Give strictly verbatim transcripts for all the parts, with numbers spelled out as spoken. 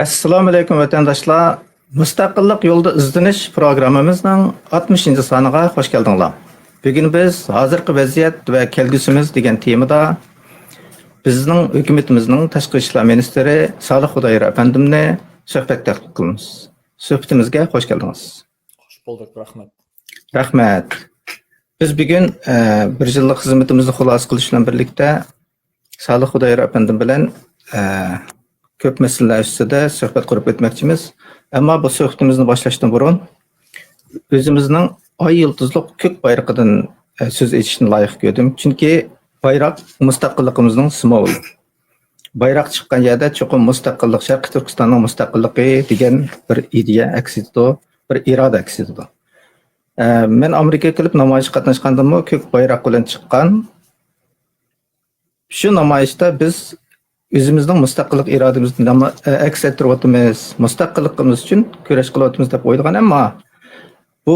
ئەسسالامۇئەلەيكۇم، ۋەتەنداشلار! مۇستەقىللىق يولىدا ئىزدىنىش پروگراممىمىزنىڭ ئاتمىشىنچى سانىغا خوش كەلدىڭلار. بۈگۈن بىز ھازىرقى ۋەزىيەت ۋە كەلگۈسىمىز دېگەن تېمىدا بىزنىڭ ھۆكۈمىتىمىزنىڭ تاشقى ئىشلار مىنىستىرى سالىھ خۇدايار ئەپەندىمنى سۆھبەتكە تەكلىپ قىلىمىز. سۆھبىتىمىزگە خوش كەلدىڭىز. خوش بولدۇق، رەھمەت. رەھمەت. بىز بۈگۈن، ئە، بىر يىللىق خىزمىتىمىزنى خۇلاسە قىلىش بىلەن بىرلىكتە، سالىھ خۇدايار ئەپەندىم بىلەن، ئە، كۆپ مەسىلىلەر ئۈستىدە سۆھبەت قۇرۇپ ئۆتمەكچىمىز. ئەمما بۇ سۆھبىتىمىزنى باشلاشتىن بۇرۇن، ئۆزىمىزنىڭ ئاي يۇلتۇزلۇق كۆك بايرىقىدىن، ئە، سۆز ئېچىشنى لايىق كۆردۈم. چۈنكى بايراق مۇستەقىللىقىمىزنىڭ سىمۋولى. بايراق چىققان يەردە چوقۇم مۇستەقىللىق، شەرقىي تۈركىستاننىڭ مۇستەقىللىقى دېگەن بىر ئىدىيە ئەكس ئېتىدۇ، بىر ئىرادە ئەكس ئېتىدۇ. ئە، مەن ئامېرىكىغا كېلىپ نامايىشقا قاتناشقاندىمۇ كۆك بايراق بىلەن چىققان. شۇ نامايىشتا بىز ئۆزىمىزنىڭ مۇستەقىللىق ئىرادىمىزنى ناما-، ئە، ئەكس ئەتتۈرۈۋاتىمىز، مۇستەقىللىقىمىز ئۈچۈن كۈرەش قىلىۋاتىمىز دەپ ئويلىغان، ئەمما بۇ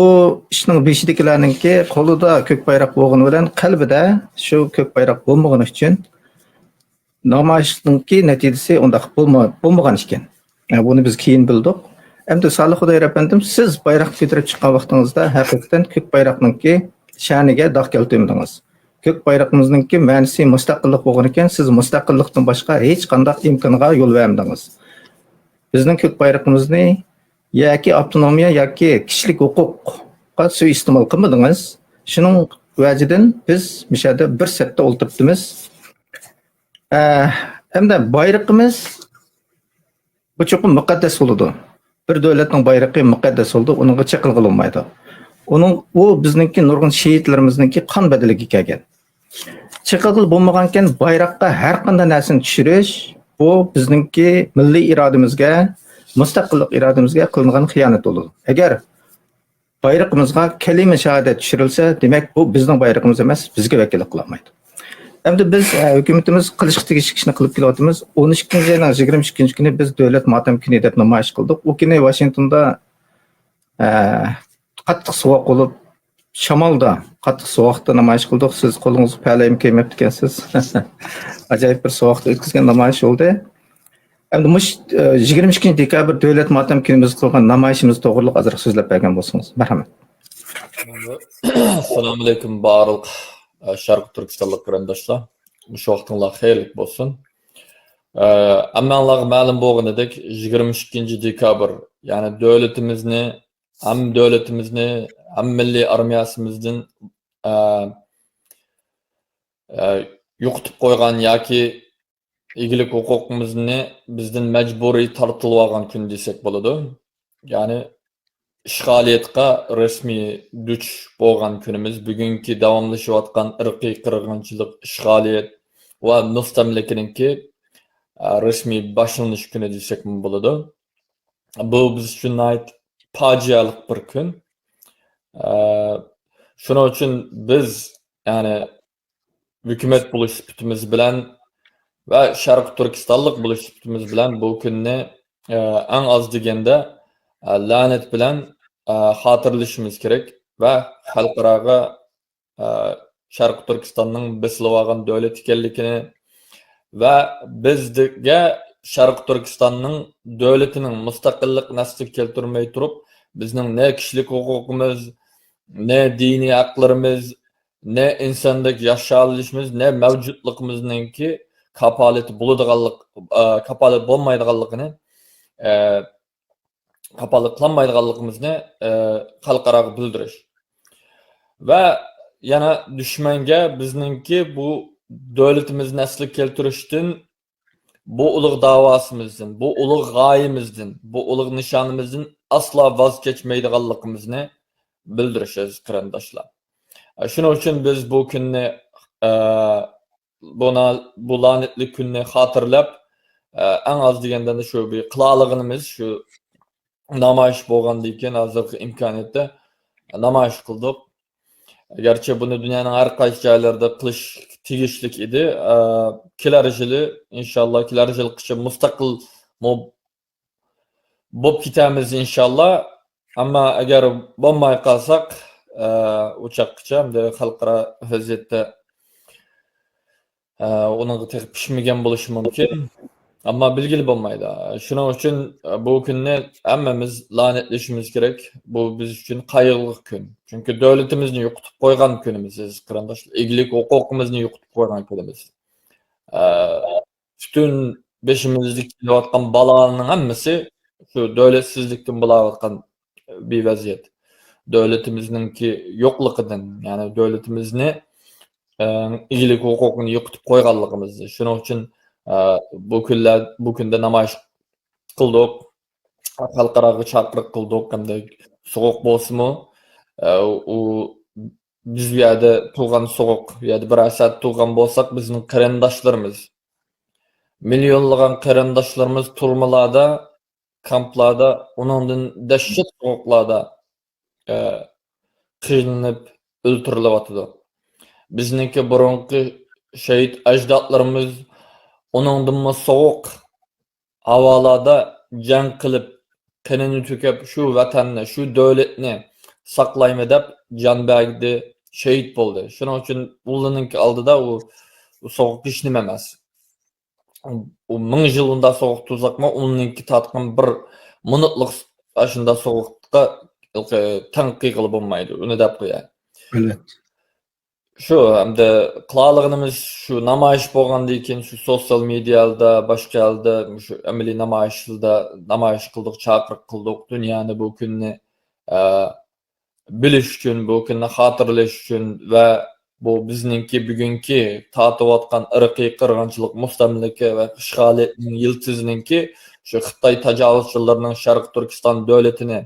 ئىشنىڭ بېشىدىكىلەرنىڭكى قولىدا كۆك بايراق بولغىنى بىلەن قەلبىدە شۇ كۆك بايراق بولمىغىنى ئۈچۈن نامايىشنىڭكى نەتىجىسى ئۇنداق بولما-، بولمىغان ئىكەن. ئە، بۇنى بىز كېيىن بىلدۇق. ئەمدى سالىھ خۇدايار ئەپەندىم، سىز بايراق كۆتۈرۈپ چىققان ۋاقتىڭىزدا ھەقىقەتەن كۆك بايراقنىڭكى شەنىگە داغ كەلتۈرمىدىڭىز. كۆك بايرىقىمىزنىڭكى مەنىسى مۇستەقىللىق بولغىنىكەن، سىز مۇستەقىللىقتىن باشقا ھېچقانداق ئىمكانغا يول بەرمىدىڭىز. بىزنىڭ كۆك بايرىقىمىزنى ياكى ئاپتونومىيە ياكى كىشىلىك ھوقۇققا سۇيىئىستېمال قىلمىدىڭىز. شۇنىڭ ۋەجىدىن بىز مۇشۇ يەردە بىر سەپتە ئولتۇرۇپتىمىز. ئە، ئەمدى بايرىقىمىز بۇ چوقۇم مۇقەددەس بولىدۇ. بىر دۆلەتنىڭ بايرىقى مۇقەددەس بولىدۇ، ئۇنىڭغا چېقىلغىلى بولمايدۇ. ئۇنىڭ، ئۇ بىزنىڭكى نۇرغۇن شېھىتلىرىمىزنىڭكى قان بەدىلىگە كەلگەن. چېقىلغىلى بولمىغانكەن بايراققا ھەر قانداق نەرسىنى چۈشۈرۈش، بۇ بىزنىڭكى مىللىي ئىرادىمىزگە، مۇستەقىللىق ئىرادىمىزگە قىلىنغان خىيانەت بولىدۇ. ئەگەر بايرىقىمىزغا كەلىمە شاھادەت چۈشۈرۈلسە، دېمەك، بۇ بىزنىڭ بايرىقىمىز ئەمەس، بىزگە ۋەكىللىك قىلالمايدۇ. ئەمدى بىز، ئە، ھۆكۈمىتىمىز قىلىشقا تېگىشلىك ئىشنى قىلىپ كېلىۋاتىمىز. ئون ئىككىنچى ئاينىڭ يىگىرمە ئىككىنچى كۈنى بىز دۆلەت ماتەم كۈنى دەپ نامايىش قىلدۇق. ئۇ كۈنى ۋاشىنگتوندا، ئە، قاتتىق سوغۇق بولۇپ، شامالدا، قاتتىق سوغۇقتا نامايىش قىلدۇق. سىز قولىڭىزغا پەلەيمۇ كىيمەپتىكەنسىز. ئاجايىپ بىر سوغۇقتا ئۆتكۈزگەن نامايىش بولدى. ئەمدى مۇشۇ، ئە، يىگىرمە ئىككىنچى دېكابىر دۆلەت ماتەم كۈنىمىزگە قىلغان نامايىشىمىز توغرىلىق ئازراق سۆزلەپ بەرگەن بولسىڭىز. مەرھەمەت. ئەسسالامۇئەلەيكۇم بارلىق، ئە، شەرقىي تۈركىستانلىق قېرىنداشلار. مۇشۇ ۋاقتىڭلار خەيرلىك بولسۇن. ئە، ھەممەڭلارغا مەلۇم بولغىنىدەك، يىگىرمە ئىككىنچى دېكابىر، يەنى دۆلىتىمىزنى، ھەم دۆلىتىمىزنى، ھەم مىللىي ئارمىيەسىمىزدىن، ئە، ئە، يوقىتىپ قويغان ياكى ئىگىلىك ھوقۇقىمىزنى بىزدىن مەجبۇرىي تارتىلىۋالغان كۈن دېسەك بولىدۇ. يەنى ئىشغالىيەتقە رەسمىي دۇچ بولغان كۈنىمىز، بۈگۈنكى داۋاملىشىۋاتقان ئىرقىي قىرغىنچىلىق، ئىشغالىيەت ۋە مۇستەملىكىنىڭكى، ئە، رەسمىي باشلىنىش كۈنى دېسەكمۇ بولىدۇ. بۇ بىز ئۈچۈن ناھايىتى پاجىئەلىك بىر كۈن. ئە، شۇنىڭ ئۈچۈن بىز، يەنى ھۆكۈمەت بولۇش سۈپىتىمىز بىلەن ۋە شەرقىي تۈركىستانلىق بولۇش سۈپىتىمىز بىلەن بۇ كۈننى، ئە، ئەڭ ئاز دېگەندە، ئە، لەنەت بىلەن، ئە، خاتىرىلىشىمىز كېرەك ۋە خەلقئاراغا، ئە، شەرقىي تۈركىستاننىڭ بېسىلىۋالغان دۆلەت ئىكەنلىكىنى ۋە بىزگە شەرقىي تۈركىستاننىڭ دۆلىتىنىڭ مۇستەقىللىقىنى ئەسلىگە كەلتۈرمەي تۇرۇپ، بىزنىڭ نە كىشىلىك ھوقۇقىمىز، نە دىنىي ھەقلىرىمىز، نە ئىنساندەك ياشاۋېلىشىمىز، نە مەۋجۇتلۇقىمىزنىڭكى كاپالىتى بولىدىغانلىق، ئە، كاپالەت بولمايدىغانلىقىنى، ئە، كاپالەت قىلالمايدىغانلىقىمىزنى، ئە، خەلقئاراغا بىلدۈرۈش. ۋە يەنە دۈشمەنگە بىزنىڭكى بۇ دۆلىتىمىزنى ئەسلىگە كەلتۈرۈشتىن، بۇ ئۇلۇغ داۋاسىمىزدىن، بۇ ئۇلۇغ غايىمىزدىن، بۇ ئۇلۇغ نىشانىمىزدىن ئاسلا ۋاز كەچمەيدىغانلىقىمىزنى بىلدۈرۈش، ئەزىز قېرىنداشلار. شۇنىڭ ئۈچۈن بىز بۇ كۈننى، ئە، بۇ نا-، بۇ لەنەتلىك كۈننى خاتىرىلەپ، ئە، ئەڭ ئاز دېگەندە شۇ بىر قىلالىغىنىمىز شۇ نامايىش بولغاندىن كېيىن ھازىرقى ئىمكانىيەتتە نامايىش قىلدۇق. گەرچە بۇنى دۇنيانىڭ ھەر قايسى جايلىرىدا قىلىش تېگىشلىك ئىدى. ئە، كېلەر يىلى، ئىنشاللا، كېلەر يىلغىچە مۇستەقىل مۇ-، بولۇپ كېتەرمىز، ئىنشاللا. ئەمما ئەگەر بولماي قالساق، ئە، ئۇ چاغقىچە ئەمدى خەلقئارا ۋەزىيەتتە، ئە، ئۇنىڭغا تېخى پىشمىگەن بولۇشى مۇمكىن. ئەمما بىلگىلى بولمايدۇ. شۇنىڭ ئۈچۈن، ئە، بۇ كۈننى ھەممىمىز لەنەتلىشىمىز كېرەك. بۇ بىز ئۈچۈن قايغۇلۇق كۈن. چۈنكى دۆلىتىمىزنى يوقىتىپ قويغان كۈنىمىز، ئەزىز قېرىنداشلار. ئىگىلىك ھوقۇقىمىزنى يوقىتىپ قويغان كۈنىمىز. ئە، پۈتۈن بېشىمىزدىكى كېلىۋاتقان بالانىڭ ھەممىسى شۇ دۆلەتسىزلىكتىن بولاۋاتقان بىۋەزىيەت. دۆلىتىمىزنىڭكى يوقلۇقىدىن، يەنى دۆلىتىمىزنى، ئە، ئىگىلىك ھوقۇقىنى يوقىتىپ قويغانلىقىمىز. شۇنىڭ ئۈچۈن، ئە، بۇ كۈنلەر، بۇ كۈندە نامايىش قىلدۇق، خەلقئاراغا چاقىرىق قىلدۇق، ھەمدە سوغۇق بولسىمۇ، ئە، ئۇ بىز بۇ يەردە تۇرغان سوغۇق، بۇ يەردە بىرەر سائەت تۇرغان بولساق، بىزنىڭ قېرىنداشلىرىمىز، مىليونلىغان قېرىنداشلىرىمىز تۈرمىلەردە، كامپلاردا، ئۇنىڭدىن دەھشەت سوغۇقلاردا، ئە، قىينىلىپ ئۆلتۈرۈلۈۋاتىدۇ. بىزنىڭكى بۇرۇنقى شېھىت ئەجدادلىرىمىز ئۇنىڭدىنمۇ سوغۇق ھاۋالاردا جەڭ قىلىپ، قېنىنى تۆكۈپ، شۇ ۋەتەننى، شۇ دۆلەتنى ساقلايمەن دەپ جان بەردى، شېھىت بولدى. شۇنىڭ ئۈچۈن ئۇلارنىڭكى ئالدىدا ئۇ، ئۇ سوغۇق ھېچ نېمە ئەمەس. ئۇ مىڭ يىل ئۇنداق سوغۇق تۇرساقمۇ، ئۇنىڭكى تارتقان بىر مىنۇتلۇق ئاشۇنداق سوغۇققا تەڭ قىلغىلى بولمايدۇ، ئۇنى دەپ قوياي. ئەلۋەتتە. شۇ، ئەمدى قىلالىغىنىمىز شۇ، نامايىش بولغاندىن كېيىن شۇ سوتسىيال مېدىيادا، باشقا يەردە شۇ ئەمەلىي نامايىشلاردا نامايىش قىلدۇق، چاقىرىق قىلدۇق، دۇنيانى بۇ كۈننى، ئە، بىلىش ئۈچۈن، بۇ كۈننى خاتىرىلەش ئۈچۈن ۋە بۇ بىزنىڭكى بۈگۈنكى تارتىۋاتقان ئىرقىي قىرغىنچىلىق، مۇستەملىكە ۋە ئىشغالىيەتنىڭ يىلتىزىنىڭكى شۇ خىتاي تاجاۋۇزچىلىرىنىڭ شەرقىي تۈركىستان دۆلىتىنى،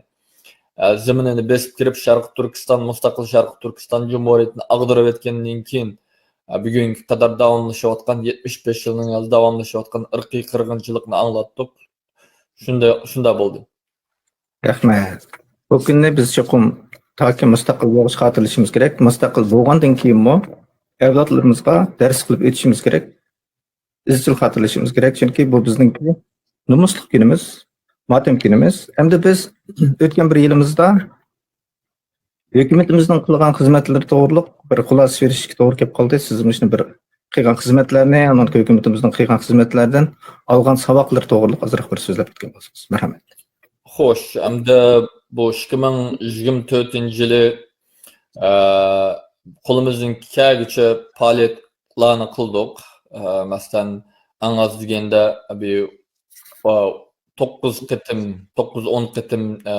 ئە، زېمىنىنى بېسىپ كىرىپ، شەرقىي تۈركىستان، مۇستەقىل شەرقىي تۈركىستان جۇمھۇرىيىتىنى ئاغدۇرۇۋەتكەندىن كېيىن، ئە، بۈگۈنگە قەدەر داۋاملىشىۋاتقان، يەتمىش بەش يىلنىڭ يازى داۋاملىشىۋاتقان ئىرقىي قىرغىنچىلىقنى ئاڭلاتتۇق. شۇنداق، شۇنداق بولدى. رەھمەت. بۇ كۈننى بىز چوقۇم تاكى مۇستەقىل بولغۇچە خاتىرىلىشىمىز كېرەك. مۇستەقىل بولغاندىن كېيىنمۇ ئەۋلادلىرىمىزغا دەرس قىلىپ ئۆتۈشىمىز كېرەك. ئىزچىل خاتىرىلىشىمىز كېرەك، چۈنكى بۇ بىزنىڭكى نومۇسلۇق كۈنىمىز، ماتەم كۈنىمىز. ئەمدى بىز ئۆتكەن بىر يىلىمىزدا ھۆكۈمىتىمىزنىڭ قىلغان خىزمەتلىرى توغرۇلۇق بىر خۇلاسە بېرىشكە توغرا كېلىپ قالدى. سىز مۇشۇنى بىر قىلغان خىزمەتلەرنى، ئاندىن كېيىن ھۆكۈمىتىمىزنىڭ قىلغان خىزمەتلەردىن ئالغان ساۋاقلىرى توغرۇلۇق ئازراق بىر سۆزلەپ ئۆتكەن بولسىڭىز. مەرھەمەت. خوش، ئەمدى بۇ ئىككى مىڭ يىگىرمە تۆتىنچى يىلى، ئە، قولىمىزدىن كەلگىچە پائالىيەتلەرنى قىلدۇق. ئە، مەسىلەن، ئەڭ ئاز دېگەندە بىر، ئە، توققۇز قېتىم، توققۇز ئون قېتىم، ئە،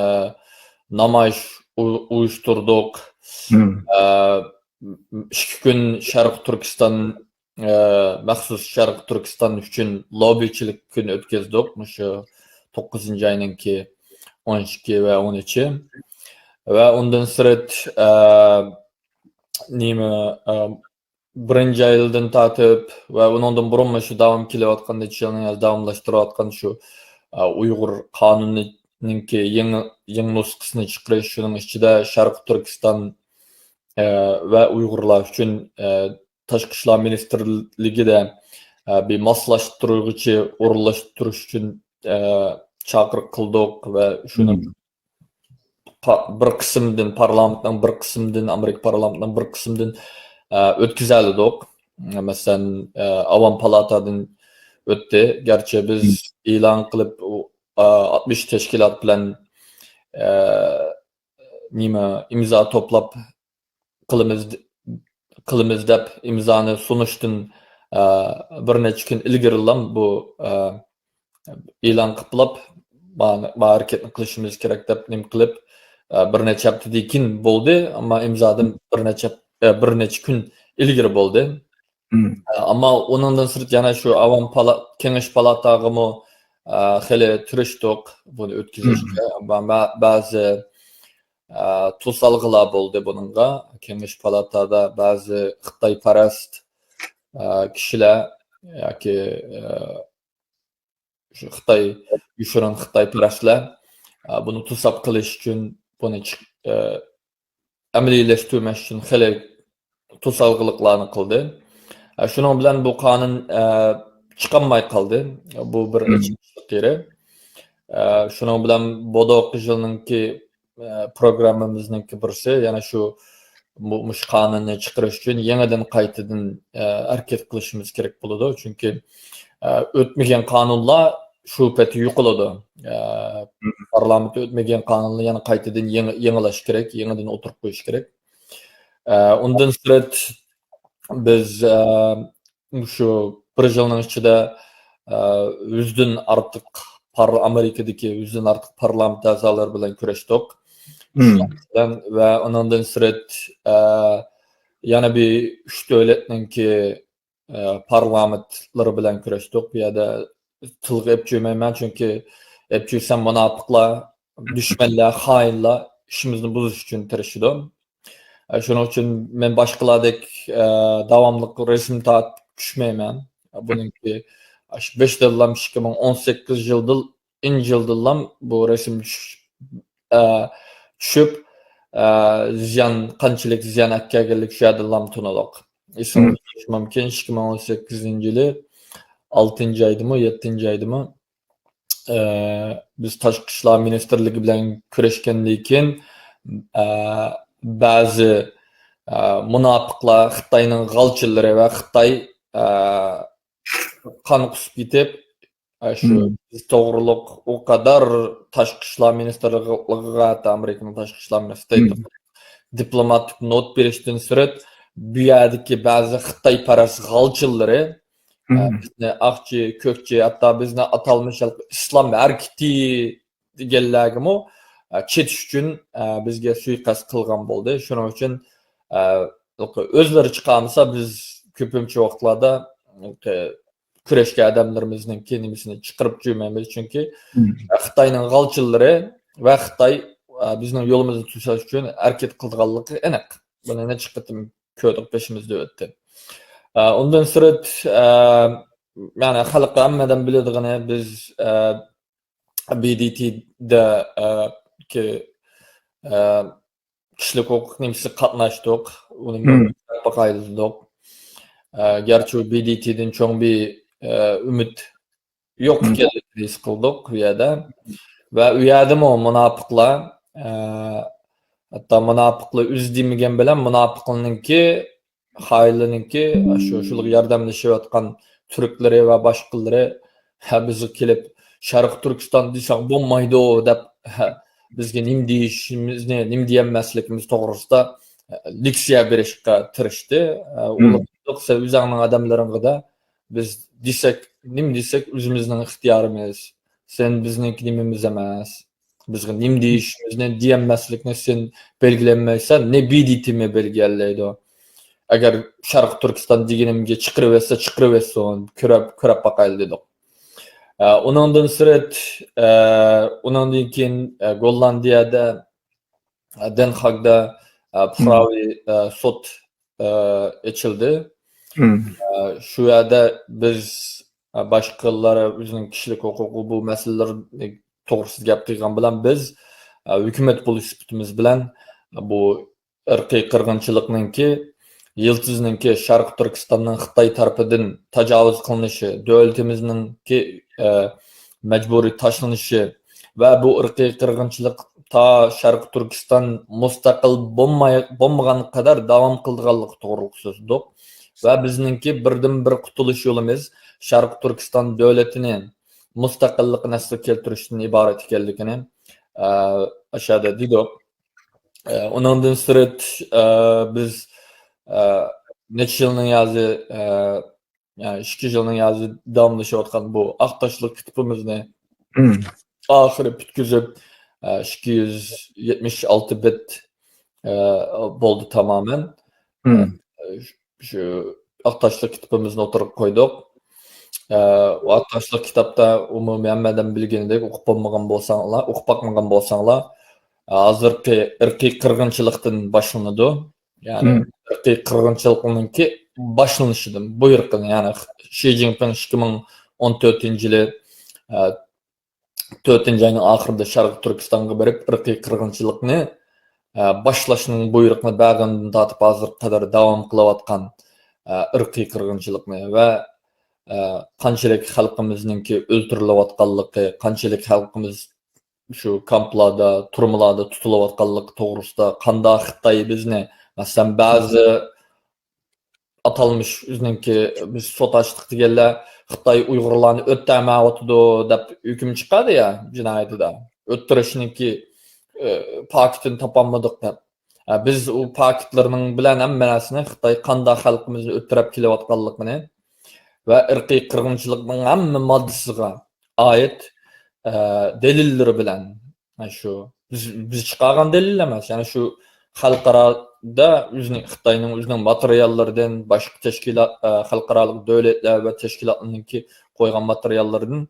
نامايىش ئۇ-، ئۇيۇشتۇردۇق. مم. ئە، ئىككى كۈن شەرقىي تۈركىستان، ئە، مەخسۇس شەرقىي تۈركىستان ئۈچۈن لوببىچىلىك كۈنى ئۆتكۈزدۇق. مۇشۇ توققۇزىنچى ئاينىڭكى ئون ئىككى ۋە ئون ئۈچى. ۋە ئۇندىن سىرت، ئە، نېمە، ئە، بىرىنچى ئايلىدىن تارتىپ ۋە ئۇنىڭدىن بۇرۇنمۇ شۇ داۋام كېلىۋاتقان، نەچچە يىلنى داۋاملاشتۇرۇۋاتقان شۇ، ئە، ئۇيغۇر قانۇنىنىڭكى يېڭى، يېڭى نۇسخىسىنى چىقىرىش، شۇنىڭ ئىچىدە شەرقىي تۈركىستان، ئە، ۋە ئۇيغۇرلار ئۈچۈن، ئە، تاشقى ئىشلار مىنىستىرلىكىدە، ئە، بىر ماسلاشتۇرغۇچى ئورۇنلاشتۇرۇش ئۈچۈن، ئە، چاقىرىق قىلدۇق ۋە شۇنىڭ مم. پا-، بىر قىسىمدىن، پارلامېنتنىڭ بىر قىسمىدىن، ئامېرىكا پارلامېنتىنىڭ بىر قىسمىدىن، ئە، ئۆتكۈزەلىدۇق. مەسىلەن، ئە، ئاۋام پالاتادىن ئۆتتى. گەرچە بىز مم. ئېلان قىلىپ، ئۇ، ئە، ئاتمىش تەشكىلات بىلەن، ئە، نېمە، ئىمزا توپلاپ قىلىمىز، قىلىمىز دەپ ئىمزانى سۇنۇشتىن، ئە، بىر نەچچە كۈن ئىلگىرىلا بۇ، ئە، ئېلان قىلىپ، ما-، ما ھەرىكەتنى قىلىشىمىز كېرەك دەپ نېمە قىلىپ، ئە، بىر نەچچە ھەپتىدىن كېيىن بولدى، ئەمما ئىمزادىن بىر نەچچە، ئە، بىر نەچچە كۈن ئىلگىرى بولدى. مم. ئە، ئەمما ئۇنىڭدىن سىرت يەنە شۇ ئاۋام پالا-، كېڭەش پالاتاغىمۇ، ئە، خېلى تىرىشتۇق بۇنى ئۆتكۈزۈشكە. مم. بە-، بە-، بەزى، ئە، توسالغۇلار بولدى بۇنىڭغا. كېڭەش پالاتادا بەزى خىتايپەرەس، ئە، كىشىلەر ياكى، ئە، شۇ خىتاي، يوشۇرۇن خىتايپەرەسلەر، ئە، بۇنى توساپ قىلىش ئۈچۈن، بۇنى چىق-، ئە، ئەمەلىيلەشتۈرمەس ئۈچۈن خېلى توسالغۇلۇقلارنى قىلدى. ئە، شۇنىڭ بىلەن بۇ قانۇن، ئە، چىقالماي قالدى. بۇ بىر مم. ئېچىنىشلىق يېرى. ئە، شۇنىڭ بىلەن بودۇق يىلنىڭكى، ئە، پروگراممىمىزنىڭكى بىرسى، يەنە شۇ مۇ-، مۇشۇ قانۇننى چىقىرىش ئۈچۈن يېڭىدىن قايتىدىن، ئە، ھەرىكەت قىلىشىمىز كېرەك بولىدۇ. چۈنكى، ئە، ئۆتمىگەن قانۇنلار شۇ پەتى يوقىلىدۇ. ئە، پارلامېنت ئۆتمىگەن قانۇنلار يەنە قايتىدىن يېڭى، يېڭىلاش كېرەك، يېڭىدىن ئوتتۇرىغا قويۇش كېرەك. ئە، ئۇندىن سىرت، بىز، ئە، مۇشۇ بىر يىلنىڭ ئىچىدە، ئە، يۈزدىن ئارتۇق پار-، ئامېرىكىدىكى يۈزدىن ئارتۇق پارلامېنت ئەزالىرى بىلەن كۆرۈشتۇق. مم. شۇنىڭ بىلەن ۋە ئۇنىڭدىن سىرت، ئە، يەنە بىر ئۈچ دۆلەتنىڭكى، ئە، پارلامېنتلىرى بىلەن كۆرۈشتۇق. بۇ يەردە تىلغا ئېلىپ چۈشمەيمەن، چۈنكى ئېلىپ چۈشسەم مۇناپىقلار، دۈشمەنلەر، خائىنلار ئىشىمىزنى بۇزۇش ئۈچۈن تىرىشىدۇ. ئە، شۇنىڭ ئۈچۈن مەن باشقىلاردەك، ئە، داۋاملىق رەسىم تارتىپ چۈشمەيمەن. بۇنىڭكى ئاشۇ بېشىدىنلام ئىككى مىڭ ئون سەككىز يىلدىن، يىلدىنلام بۇ رەسىم چۈش-، ئە، چۈشۈپ، ئە، زىيان، قانچىلىك زىيان ئەكەلگەنلىك شۇ يەردىنلام تونۇدۇق. ئېسىڭىزدە بولۇشى مۇمكىن، ئىككى مىڭ ئون سەككىزىنچى يىلى ئالتىنچى ئايدىمۇ، يەتتىنچى ئايدىمۇ، ئە، بىز تاشقى ئىشلار مىنىستىرلىكى بىلەن كۆرۈشكەندىن كېيىن، ئە، بەزى، ئە، مۇناپىقلار، خىتاينىڭ غالچىلىرى ۋە خىتاي، ئە، قان قۇسۇپ كېتىپ، ئە، شۇ بىز توغرۇلۇق ئۇ قەدەر تاشقى ئىشلار مىنىستىرلىقىغا، ھەتتا ئامېرىكىنىڭ تاشقى ئىشلار مىنىستىرى دىپلوماتىك نوت بېرىشتىن سىرت، بۇ يەردىكى بەزى خىتايپەرەس غالچىلىرى، ئە، بىزنى ئاقچى، كۆكچى، ھەتتا بىزنى ئاتالمىش ئىسلام ھەرىكىتى دېگەنلەرگىمۇ، ئە، چېتىش ئۈچۈن، ئە، بىزگە سۇيىقەست قىلغان بولدى. شۇنىڭ ئۈچۈن، ئە، ئۆزلىرى چىقارمىسا، بىز كۆپىنچە ۋاقىتلاردا، ئە، كۈرەشكەن ئادەملىرىمىزنىڭكى نېمىسىنى چىقىرىپ جۈرمەيمىز. چۈنكى، ئە، خىتاينىڭ غالچىلىرى ۋە خىتاي، ئە، بىزنىڭ يولىمىزنى توساش ئۈچۈن ھەرىكەت قىلىدىغانلىقى ئېنىق. بۇنى نەچچە قېتىم كۆردۇق، بېشىمىزدا ئۆتتى. ئە، ئۇندىن سىرت، ئە، يەنى خەلق ھەممە ئادەم بىلىدىغىنى، بىز، ئە، بى دى تىدە، ئە، كى-، ئە، كىشىلىك ھوقۇق نېمىسى قاتناشتۇق. ئۇنى باقايلى دېدۇق. ئە، گەرچە بى دى تىدىن چوڭ بىر، ئە، ئۈمىد يوق ئىكەنلىكىنى ھېس قىلدۇق ئۇ يەردە. ۋە ئۇ يەردىمۇ مۇناپىقلار، ئە، ھەتتا مۇناپىقلار ئۆزى دېمىگەن بىلەن مۇناپىقلارنىڭكى خائىنلىرىنىڭكى شۇ، شۇلارغا ياردەملىشىۋاتقان تۈركلىرى ۋە باشقىلىرى، ھە، بىزگە كېلىپ، «شەرقىي تۈركىستان دېسەڭ بولمايدۇ» دەپ، ھە، بىزگە نېمە دېيىشىمىزنى، نېمە دېيەلمەسلىكىمىز توغرىسىدا، ھە، لېكسىيە بېرىشكە تىرىشتى. ھە، ئۇلار، «سەن ئۆزۈڭنىڭ ئادەملىرىڭغا دە، بىز دېسەك، نېمە دېسەك، ئۆزىمىزنىڭ ئىختىيارىمىز. سەن بىزنىڭكى نېمىمىز ئەمەس.» بىزگە نېمە دېيىشىمىزنى، دېيەلمەسلىكنى سەن بەلگىلەنمەيسەن، نە بى دى تى مۇ بەلگىلەيدۇ. ئەگەر شەرقىي تۈركىستان دېگىنىمگە چىقىرىۋەتسە، چىقىرىۋەتسۇن، كۆرۈپ، كۆرۈپ باقايلى دېدۇق. ئە، ئۇنىڭدىن سىرت، ئە، ئۇنىڭدىن كېيىن، ئە، گوللاندىيەدە، ئە، دەن خاگدا، ئە، پۇقراۋى، ئە، سوت، ئە، ئېچىلدى. ئە، شۇ يەردە بىز، ئە، باشقىلار ئۆزىنىڭ كىشىلىك ھوقۇقى بۇ مەسىلىلەر توغرىسىدا گەپ قىلغان بىلەن بىز، ئە، ھۆكۈمەت بولۇش سۈپىتىمىز بىلەن بۇ ئىرقىي قىرغىنچىلىقنىڭكى، يىلتىزنىڭكى شەرقىي تۈركىستاننىڭ خىتاي تەرىپىدىن تاجاۋۇز قىلىنىشى، دۆلىتىمىزنىڭكى، ئە، مەجبۇرىي تاشلىنىشى ۋە بۇ ئىرقىي قىرغىنچىلىق تا شەرقىي تۈركىستان مۇستەقىل بولماي، بولمىغان قەدەر داۋام قىلىدىغانلىقى توغرۇلۇق سۆزلىدۇق. ۋە بىزنىڭكى بىردىنبىر قۇتۇلۇش يولىمىز شەرقىي تۈركىستان دۆلىتىنى مۇستەقىللىقىنى ئەسلىگە كەلتۈرۈشتىن ئىبارەت ئىكەنلىكىنى، ئە، ئاشۇ يەردە دېدۇق. ئە، ئۇنىڭدىن سىرت، ئە، بىز، ئە، نەچچە يىلنىڭ يازى، ئە، يەنى ئىككى يىلنىڭ يازى داۋاملىشىۋاتقان بۇ ئاق تاشلىق كىتابىمىزنى ئاخىرى پۈتكۈزۈپ، ئە، ئىككى يۈز يەتمىش ئالتە بېت، ئە، بولدى تامامەن. ئە، شۇ ئاق تاشلىق كىتابىمىزنى ئوتتۇرىغا قويدۇق. ئە، ئۇ ئاق تاشلىق كىتابتا ئومۇمەن ھەممە ئادەم بىلگىنىدەك، ئوقۇپ بولمىغان بولساڭلار، ئوقۇپ باقمىغان بولساڭلار، ھازىرقى ئىرقىي قىرغىنچىلىقتىن باشلىنىدۇ. يەنى ئىرقىي قىرغىنچىلىقنىڭكى باشلىنىشىدىن بۇيرۇقىنى، يەنى شى جىنپىڭ ئىككى مىڭ ئون تۆتىنچى يىلى، ئە، تۆتىنچى ئاينىڭ ئاخىرىدا شەرقىي تۈركىستانغا بېرىپ، ئىرقىي قىرغىنچىلىقنى، ئە، باشلاشنىڭ بۇيرۇقىنى بەرگەندىن تارتىپ ھازىرغا قەدەر داۋام قىلىۋاتقان، ئە، ئىرقىي قىرغىنچىلىقنى ۋە، ئە، قانچىلىك خەلقىمىزنىڭكى ئۆلتۈرۈلۈۋاتقانلىقى، قانچىلىك خەلقىمىز شۇ كامپلاردا، تۈرمىلاردا تۇتۇلۇۋاتقانلىقى توغرىسىدا، قانداق خىتاي بىزنى، مەسىلەن، بەزى ئاتالمىش ئۆزىنىڭكى، بىز سوت ئاچتۇق دېگەنلەر خىتاي ئۇيغۇرلارنى ئۆتەمەيۋاتىدۇ دەپ ھۆكۈم چىقاردى يا جىنايىتىدا. ئۆتتۈرۈشنىڭكى، ئە، پاكىتىنى تاپالمىدۇق دەپ. ئە، بىز ئۇ پاكىتلىرىنىڭ بىلەن ھەممە نەرسىنى خىتاي قانداق خەلقىمىزنى ئۆلتۈرۈپ كېلىۋاتقانلىقىنى ۋە ئىرقىي قىرغىنچىلىقنىڭ ھەممە ماددىسىغا ئائىت، ئە، دەلىللىرى بىلەن، ئە، شۇ بىز، بىز چىقارغان دەلىل ئەمەس، يەنى شۇ خەلقئارادا ئۆزىنىڭ، خىتاينىڭ ئۆزىنىڭ ماتېرىياللىرىدىن، باشقا تەشكىلات، ئە، خەلقئارالىق دۆلەتلەر ۋە تەشكىلاتلارنىڭكى قويغان ماتېرىياللىرىدىن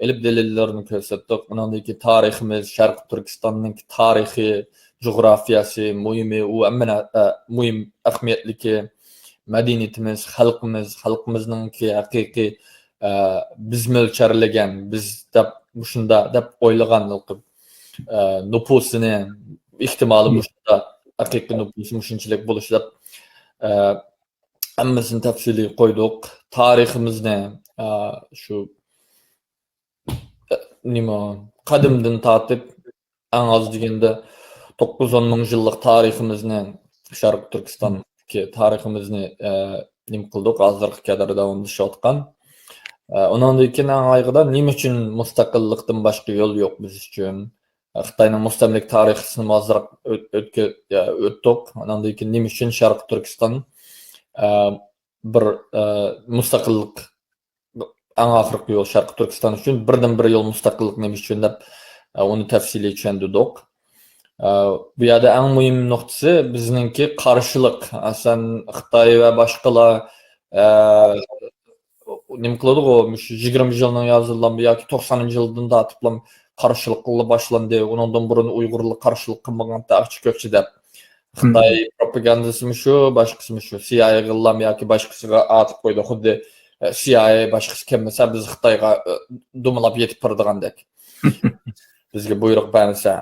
ئېلىپ دەلىللىرىنى كۆرسەتتۇق. ئۇنىڭدىن كېيىن تارىخىمىز، شەرقىي تۈركىستاننىڭ تارىخى، جۇغراپىيەسى، مۇھىمى، ئۇ ھەممە نە-، ئە، مۇھىم ئەھمىيەتلىكى، مەدەنىيىتىمىز، خەلقىمىز، خەلقىمىزنىڭكى ھەقىقىي، ئە، بىز مۆلچەرلىگەن، بىز دەپ، مۇشۇنداق دەپ ئويلىغان، ئە، نوپۇسىنى، ئېھتىمالى مۇشۇنداق، ھەقىقىي نوپۇسى مۇشۇنچىلىك بولۇشى دەپ، ئە، ھەممىسىنى تەپسىلىي قويدۇق. تارىخىمىزنى، ئە، شۇ، ئە، نېمە، قەدىمدىن تارتىپ، ئەڭ ئاز دېگەندە توققۇز ئون مىڭ يىللىق تارىخىمىزنى، شەرقىي تۈركىستاندىكى تارىخىمىزنى، ئە، نېمە قىلدۇق، ھازىرغا قەدەر داۋاملىشىۋاتقان. ئە، ئۇنىڭدىن كېيىن ئەڭ ئايىغىدا نېمە ئۈچۈن مۇستەقىللىقتىن باشقا يول يوق بىز ئۈچۈن؟ خىتاينىڭ مۇستەملىكە تارىخىسىنى ئازراق ئۆت-، ئۆتكە-، ئۆتتۇق. ئاندىن كېيىن نېمە ئۈچۈن شەرقىي تۈركىستان، ئە، بىر، ئە، مۇستەقىللىق ئەڭ ئاخىرقى يول شەرقىي تۈركىستان ئۈچۈن، بىردىن بىر يول مۇستەقىللىق نېمە ئۈچۈن دەپ، ئە، ئۇنى تەپسىلىي چۈشەندۈردۇق. ئە، بۇ يەردە ئەڭ مۇھىم نۇقتىسى بىزنىڭكى قارشىلىق. ئەسلەن خىتاي ۋە باشقىلار، ئە، نېمە قىلىدىغۇ، مۇشۇ يىگىرمە يىلنىڭ يازىدىلا ياكى توقسانىنچى يىلدىن تارتىپلا قارشىلىقلا باشلاندى. ئۇنىڭدىن بۇرۇن ئۇيغۇرلار قارشىلىق قىلمىغانتى ئاقچى كۆكچى دەپ. خىتاي پروپاگاندىسىمۇ شۇ، باشقىسىمۇ شۇ، سىئايئېغىلا ياكى باشقىسىغا ئاتىپ قويدى. خۇددى، ئە، سىئايئې باشقىسى كەلمىسە، بىز خىتايغا، ئە، دومىلاپ يېتىپ بېرىدىغاندەك. بىزگە بۇيرۇق بەرمىسە.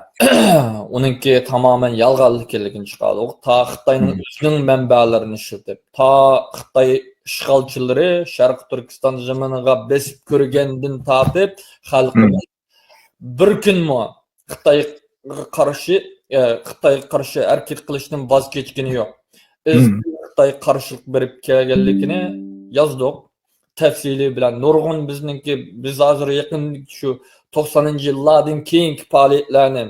ئۇنىڭكى تامامەن يالغان ئىكەنلىكىنى چىقاردۇق. تا خىتاينىڭ ئۆزىنىڭ مەنبەلىرىنى ئىشلىتىپ، تا خىتاي ئىشغالچىلىرى شەرقىي تۈركىستان زېمىنىغا بېسىپ كىرگەندىن تارتىپ، خەلقىمىز بىر كۈنمۇ خىتايغا قارشى، ئە، خىتايغا قارشى ھەرىكەت قىلىشتىن ۋاز كەچكىنى يوق. ئىزچىل خىتايغا قارشىلىق بېرىپ كەلگەنلىكىنى يازدۇق. تەپسىلىي بىلەن نۇرغۇن بىزنىڭكى، بىز ھازىر يېقىن شۇ توقسانىنچى يىللاردىن كېيىنكى پائالىيەتلەرنى،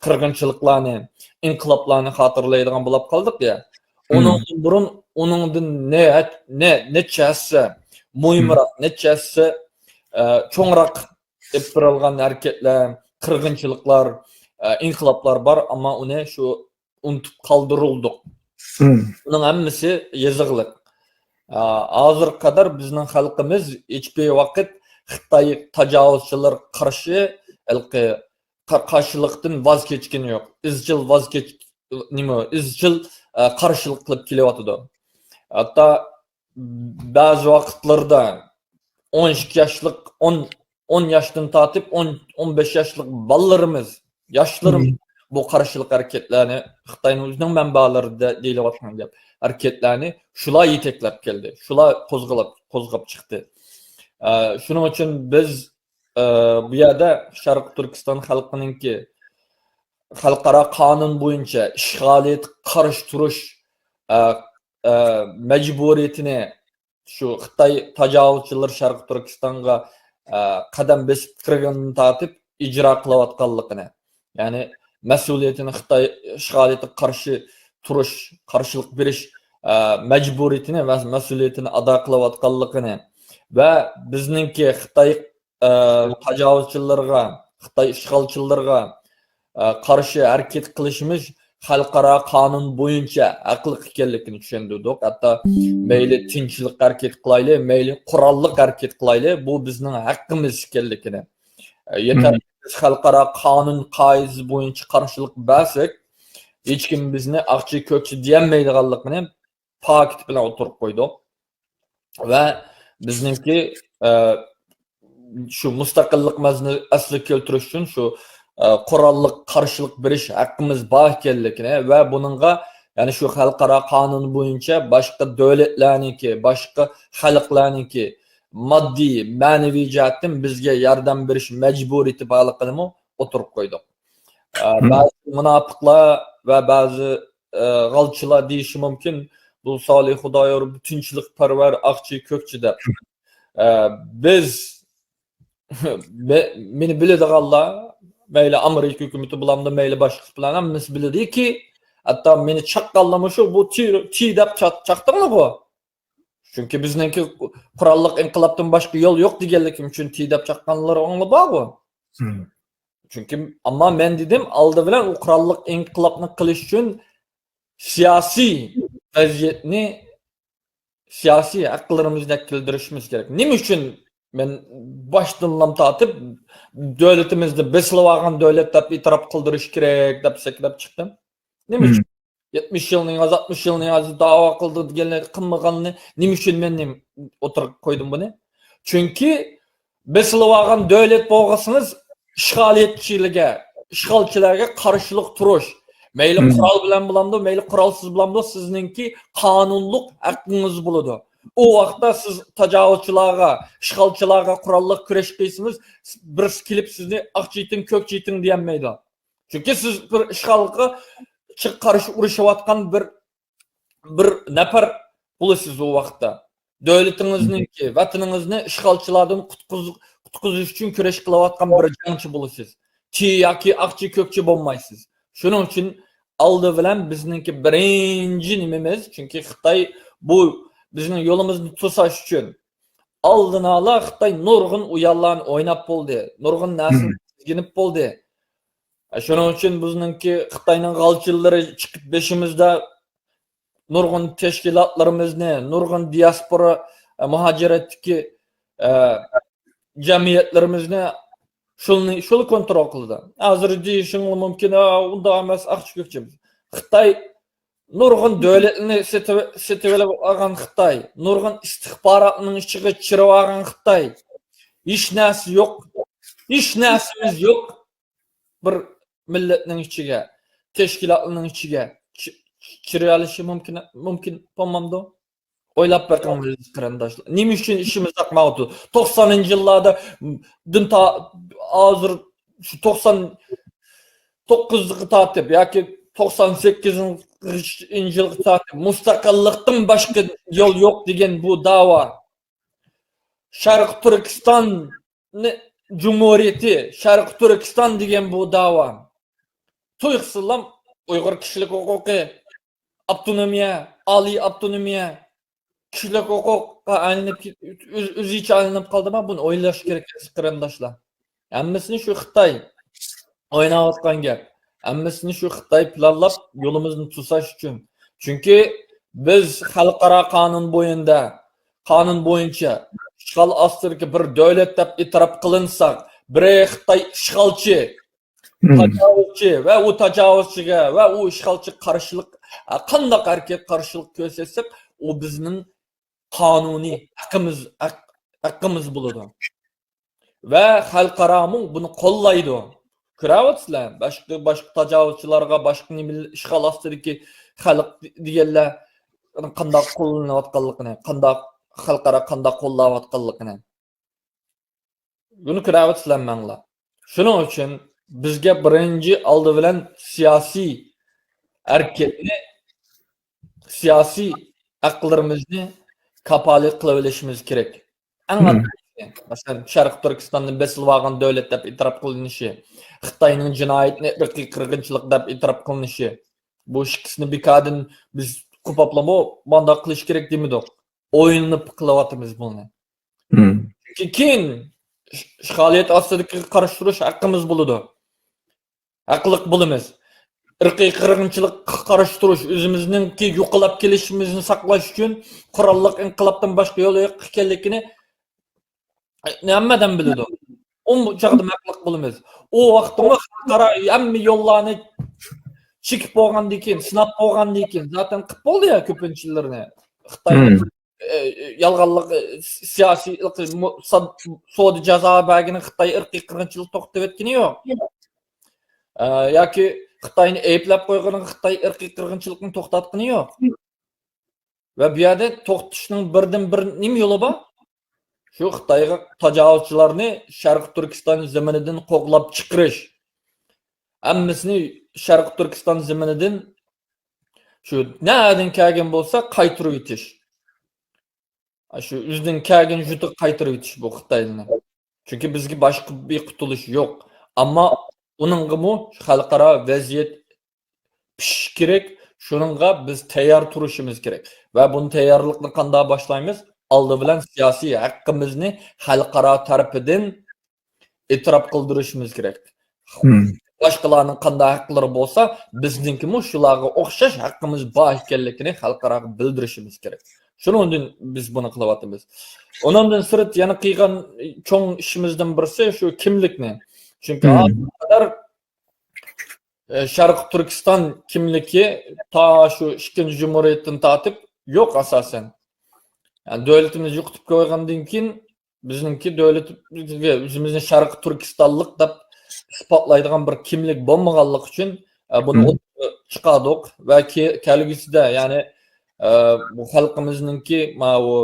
قىرغىنچىلىقلارنى، ئىنقىلابلارنى خاتىرىلەيدىغان بولۇپ قالدۇق يا. ئۇنىڭدىن بۇرۇن، ئۇنىڭدىن نە-، نە-، نەچچە ھەسسە مۇھىمراق، نەچچە ھەسسە، ئە، چوڭراق ئېلىپ بېرىلغان ھەرىكەتلەر، قىرغىنچىلىقلار، ئە، ئىنقىلابلار بار، ئەمما ئۇنى شۇ ئۇنتۇپ قالدۇرۇلدۇق. بۇنىڭ ھەممىسى يېزىقلىق. ئا، ھازىرغا قەدەر بىزنىڭ خەلقىمىز ھېچبىر ۋاقىت خىتاي تاجاۋۇزچىلىرىغا قارشى ھېلىقى قا-، قارشىلىقتىن ۋاز كەچكىنى يوق. ئىزچىل ۋاز كەچ-، نېمە، ئىزچىل، ئا، قارشىلىق قىلىپ كېلىۋاتىدۇ. ھەتتا بەزى ۋاقىتلىرىدا ئون ئىككى ياشلىق، ئون، ئون ياشتىن تارتىپ ئون، ئون بەش ياشلىق بالىلىرىمىز، ياشلىرىمىز بۇ قارشىلىق ھەرىكەتلەرنى، خىتاينىڭ ئۆزىنىڭ مەنبەلىرىدە دېيىلىۋاتقان گەپ، ھەرىكەتلەرنى شۇلار يېتەكلەپ كەلدى، شۇلار قوزغىلاپ، قوزغاپ چىقتى. ئە، شۇنىڭ ئۈچۈن بىز، ئە، بۇ يەردە شەرقىي تۈركىستان خەلقىنىڭكى خەلقئارا قانۇن بويىچە ئىشغالىيەتكە قارشى تۇرۇش، ئە، ئە، مەجبۇرىيىتىنى شۇ خىتاي تاجاۋۇزچىلىرى شەرقىي تۈركىستانغا، ئە، قەدەم بېسىپ كىرگەندىن تارتىپ ئىجرا قىلىۋاتقانلىقىنى، يەنى مەسئۇلىيىتىنى، خىتاي ئىشغالىيىتىگە قارشى تۇرۇش، قارشىلىق بېرىش، ئە، مەجبۇرىيىتىنى ۋە مەسئۇلىيىتىنى ئادا قىلىۋاتقانلىقىنى ۋە بىزنىڭكى خىتاي، ئە، تاجاۋۇزچىلىرىغا، خىتاي ئىشغالچىلىرىغا، ئە، قارشى ھەرىكەت قىلىشىمىز خەلقئارا قانۇن بويىچە ھەقلىق ئىكەنلىكىنى چۈشەندۈردۇق. ھەتتا مەيلى تىنچلىق ھەرىكەت قىلايلى، مەيلى قوراللىق ھەرىكەت قىلايلى، بۇ بىزنىڭ ھەققىمىز ئىكەنلىكىنى، ئە، يېتەر بىز خەلقئارا قانۇن قائىدىسى بويىچە قارشىلىق بەرسەك، ھېچكىم بىزنى ئاقچى كۆكچى دېيەلمەيدىغانلىقىنى پاكىت بىلەن ئوتتۇرىغا قويدۇق. ۋە بىزنىڭكى، ئە، شۇ مۇستەقىللىقىمىزنى ئەسلىگە كەلتۈرۈش ئۈچۈن شۇ، ئە، قوراللىق قارشىلىق بېرىش ھەققىمىز بار ئىكەنلىكىنى ۋە بۇنىڭغا، يەنى شۇ خەلقئارا قانۇن بويىچە باشقا دۆلەتلەرنىڭكى، باشقا خەلقلەرنىڭكى ماددىي، مەنىۋى جەھەتتىن بىزگە ياردەم بېرىش مەجبۇرىيىتى بارلىقىنىمۇ ئوتتۇرىغا قويدۇق. ئە، بەزى مۇناپىقلار ۋە بەزى، ئە، غالچىلار دېيىشى مۇمكىن، بۇ سالىھ خۇدايار، بۇ تىنچلىقپەرۋەر، ئاقچى كۆكچى دەپ. ئە، بىز، مېنى بىلىدىغانلار، مەيلى ئامېرىكا ھۆكۈمىتى بولامدۇ، مەيلى باشقىسى بولامدۇ، ھەممىسى بىلىدۇكى، ھەتتا مېنى چاققانلارمۇ شۇ، بۇ تى، تى دەپ چاق-، چاقتىڭلارغۇ. چۈنكى بىزنىڭكى قوراللىق ئىنقىلابتىن باشقا يول يوق دېگەنلىكىم ئۈچۈن تى دەپ چاققانلىرى ئاڭلا بارغۇ. چۈنكى، ئەمما مەن دېدىم، ئالدى بىلەن ئۇ قوراللىق ئىنقىلابنى قىلىش ئۈچۈن سىياسىي ۋەزىيەتنى، سىياسىي ھەقلىرىمىزنى كەلتۈرۈشىمىز كېرەك. نېمە ئۈچۈن مەن باشتىنلام تارتىپ دۆلىتىمىزنى بېسىلىۋالغان دۆلەت دەپ ئېتىراپ قىلدۇرۇش كېرەك دەپ سەكرەپ چىقتىم؟ نېمە ئۈچۈن؟ يەتمىش يىلنى ياز، ئاتمىش يىلنى ياز، داۋا قىلدى دېگەنلەر قىلمىغاننى نېمە ئۈچۈن مەن نېمە ئوتتۇرىغا قويدۇم بۇنى؟ چۈنكى بېسىلىۋالغان دۆلەت بولغىسىڭىز، ئىشغالىيەتچىلەرگە، ئىشغالچىلارغا قارشىلىق تۇرۇش، مەيلى قورال بىلەن بولامدۇ، مەيلى قورالسىز بولامدۇ، سىزنىڭكى قانۇنلۇق ھەققىڭىز بولىدۇ. ئۇ ۋاقىتتا سىز تاجاۋۇزچىلارغا، ئىشغالچىلارغا قوراللىق كۈرەش قىلسىڭىز، بىرسى كېلىپ سىزنى ئاق چېتىڭ، كۆك چېتىڭ دېيەلمەيدۇ. چۈنكى سىز بىر ئىشغالغا چىق-، قارشى ئۇرۇشۇۋاتقان بىر، بىر نەپەر بولىسىز ئۇ ۋاقىتتا. دۆلىتىڭىزنىڭكى، ۋەتىنىڭىزنى ئىشغالچىلاردىن قۇتقۇز-، قۇتقۇزۇش ئۈچۈن كۈرەش قىلىۋاتقان بىر جەڭچى بولىسىز. تى ياكى ئاقچى، كۆكچى بولمايسىز. شۇنىڭ ئۈچۈن ئالدى بىلەن بىزنىڭكى بىرىنچى نېمىمىز، چۈنكى خىتاي بۇ بىزنىڭ يولىمىزنى توساش ئۈچۈن ئالدىنئالا خىتاي نۇرغۇن ئويۇنلارنى ئويناپ بولدى، نۇرغۇن نەرسىنى تىزگىنىپ بولدى. شۇنىڭ ئۈچۈن بىزنىڭكى خىتاينىڭ غالچىلىرى چىقىپ بېشىمىزدا نۇرغۇن تەشكىلاتلىرىمىزنى، نۇرغۇن دىياسپورا، ئە، مۇھاجىرەتتىكى، ئە، جەمئىيەتلىرىمىزنى شۇنى، شۇلا كونترول قىلىدۇ. ھازىر دېيىشىڭلار مۇمكىن، «ئا، ئۇنداق ئەمەس، ئاقچى كۆكچىمىز.» خىتاي نۇرغۇن دۆلەتنى سېتىۋ-، سېتىۋېلىپ ئالغان خىتاي، نۇرغۇن ئىستىخباراتنىڭ ئىچىگە چىرىۋالغان خىتاي. ھېچ نەرسە يوق. ھېچ نەرسىمىز يوق. بىر مىللەتنىڭ ئىچىگە، تەشكىلاتنىڭ ئىچىگە چى-، چىرىۋېلىشى مۇمكىن، مۇمكىن بولمامدۇ؟ ئويلاپ بېقىڭ، ئەزىز قېرىنداشلار. نېمە ئۈچۈن ئىشىمىز ئاقمايۋاتىدۇ؟ توقسانىنچى يىللاردىن تا-، ھازىر شۇ توقسان توققۇزغا تارتىپ ياكى توقسان سەككىزىنچى يىلغا تارتىپ مۇستەقىللىقتىن باشقا يول يوق دېگەن بۇ داۋا. شەرقىي تۈركىستان جۇمھۇرىيىتى، شەرقىي تۈركىستان دېگەن بۇ داۋا تۇيۇقسىزلا ئۇيغۇر كىشىلىك ھوقۇقى، ئاپتونومىيە، ئالىي ئاپتونومىيە، كىشىلىك ھوقۇققا ئايلىنىپ كېت-، ئۆز-، ئۆزىچە ئايلىنىپ قالدىما؟ بۇنى ئويلاش كېرەك، ئەزىز قېرىنداشلار. ھەممىسىنى شۇ خىتاي ئويناۋاتقان گەپ. ھەممىسىنى شۇ خىتاي پىلانلاپ، يولىمىزنى توساش ئۈچۈن. چۈنكى بىز خەلقئارا قانۇن بويىدا، قانۇن بويىچە ئىشغال ئاستىدىكى بىر دۆلەت دەپ ئېتىراپ قىلىنساق، بىرى خىتاي ئىشغالچى، تاجاۋۇزچى ۋە ئۇ تاجاۋۇزچىگە ۋە ئۇ ئىشغالچىغا قارشىلىق، ئە، قانداق ھەرىكەت قارشىلىق كۆرسەتسەك، ئۇ بىزنىڭ قانۇنىي ھەققىمىز، ھەق-، ھەققىمىز بولىدۇ. ۋە خەلقئارامۇ بۇنى قوللايدۇ. كۆرۈۋاتىسىلەر، باشقا، باشقا تاجاۋۇزچىلارغا، باشقا نېمە ئىشغال ئاستىدىكى خەلق دېگەنلەر قانداق قوللىنىۋاتقانلىقىنى، قانداق خەلقئارا قانداق قوللاۋاتقانلىقىنى. بۇنى كۆرۈۋاتىسىلەر مەڭلا. شۇنىڭ ئۈچۈن بىزگە بىرىنچى ئالدى بىلەن سىياسىي ھەرىكەتنى، سىياسىي ھەقلىرىمىزنى كاپالەت قىلىۋېلىشىمىز كېرەك. ئەڭ ئاددىيسى، مەسىلەن، شەرقىي تۈركىستاننى بېسىلىۋالغان دۆلەت دەپ ئېتىراپ قىلىنىشى، خىتاينىڭ جىنايىتىنى ئىرقىي قىرغىنچىلىق دەپ ئېتىراپ قىلىنىشى، بۇ ئىككىسىنى بىكاردىن بىز قوپاپلىمۇ مانداق قىلىش كېرەك دېمىدۇق. ئويلىنىپ قىلىۋاتىمىز بۇنى. چۈنكى كېيىن ئىش-، ئىشغالىيەت ئاستىدىكىگە قارشى تۇرۇش ھەققىمىز بولىدۇ. ھەقلىق بولىمىز. ئىرقىي قىرغىنچىلىققا قارشى تۇرۇش، ئۆزىمىزنىڭكى يوقىلاپ كېلىشىمىزنى ساقلاش ئۈچۈن قوراللىق ئىنقىلابتىن باشقا يول يوق ئىكەنلىكىنى ھەممە ئادەم بىلىدۇ. ئۇ چاغدا ھەقلىق بولىمىز. ئۇ ۋاقىتتىمۇ خەلقئارا ھەممە يوللارنى چېكىپ بولغاندىن كېيىن، سىناپ بولغاندىن كېيىن، زاتەن قىلىپ بولدى يا كۆپىنچىلىرىنى. خىتاي، ئە، يالغانلىق، ئە، سىياسىي، ئىرقىي، مۇ-، ساد-، سودا جازا بەرگىنى خىتاي ئىرقىي قىرغىنچىلىق توختىتىۋەتكىنى يوق. ئە، ياكى خىتاينى ئەيىبلەپ قويغىنىغا خىتاي ئىرقىي قىرغىنچىلىقنى توختاتقىنى يوق. ۋە بۇ يەردە توختىتىشنىڭ بىردىن بىر نېمە يولى بار؟ شۇ خىتايغا تاجاۋۇزچىلارنى شەرقىي تۈركىستان زېمىنىدىن قوغلاپ چىقىرىش. ھەممىسىنى شەرقىي تۈركىستان زېمىنىدىن شۇ نەدىن كەلگەن بولسا قايتۇرۇۋېتىش. شۇ ئۆزىنىڭ كەلگەن يۇرتىغا قايتۇرۇۋېتىش بۇ خىتايلىنى. چۈنكى بىزگە باشقا بىر قۇتۇلۇش يوق. ئەمما ئۇنىڭغىمۇ خەلقئارا ۋەزىيەت پىشىشى كېرەك. شۇنىڭغا بىز تەييار تۇرۇشىمىز كېرەك. ۋە بۇنى تەييارلىقنى قانداق باشلايمىز؟ ئالدى بىلەن سىياسىي ھەققىمىزنى خەلقئارا تەرىپىدىن ئېتىراپ قىلدۇرۇشىمىز كېرەك. مم. باشقىلارنىڭ قانداق ھەقلىرى بولسا، بىزنىڭكىمۇ شۇلارغا ئوخشاش ھەققىمىز بار ئىكەنلىكىنى خەلقئاراغا بىلدۈرۈشىمىز كېرەك. شۇنىڭ ئۈچۈن بىز بۇنى قىلىۋاتىمىز. ئۇنىڭدىن سىرت يەنە قىلغان چوڭ ئىشىمىزدىن بىرسى شۇ كىملىكنى. چۈنكى مم. ھازىرغا قەدەر، ئە، شەرقىي تۈركىستان كىملىكى تا شۇ ئىككىنچى جۇمھۇرىيەتتىن تارتىپ يوق ئاساسەن. يەنى دۆلىتىمىز يوقىتىپ قويغاندىن كېيىن بىزنىڭكى دۆلىتىمىزگە ئۆزىمىزنى شەرقىي تۈركىستانلىق دەپ ئىسپاتلايدىغان بىر كىملىك بولمىغانلىقى ئۈچۈن، ئە، بۇنى مم. ئوتتۇرىغا چىقاردۇق ۋە كە-، كەلگۈسىدە، يەنى، ئە، بۇ خەلقىمىزنىڭكى ماۋۇ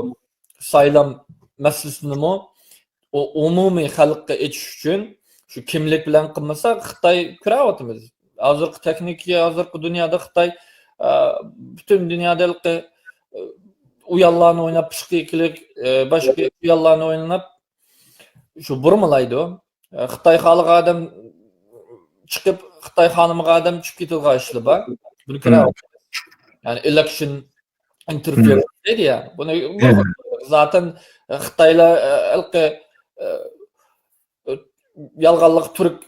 سايلام مەسىلىسىنىمۇ ئۇ-، ئومۇمىي خەلققە ئېچىش ئۈچۈن شۇ كىملىك بىلەن قىلمىسا، خىتاي كۆرۈۋاتىمىز. ھازىرقى تېخنىكا، ھازىرقى دۇنيادا خىتاي، ئە، پۈتۈن دۇنيادا ھېلىقى، ئە، ئويۇنلارنى ئويناپ، پسىخىكىلىق، ئە، باشقا ئويۇنلارنى ئويناپ، شۇ بۇرمىلايدۇ. ئە، خىتاي خالىغان ئادەم چىقىپ، خىتاي خالىمىغان ئادەم چۈشۈپ كېتىدىغان ئىشلار بار. بۇنى مم. كۆرۈۋاتىمىز. يەنى ئېلېكشن ئىنتېرفېرېنس مم. دەيدۇ يا. بۇنى مم. زاتەن، ئە، خىتايلار، ئە، ھېلىقى، ئە، يالغانلىق تۈرك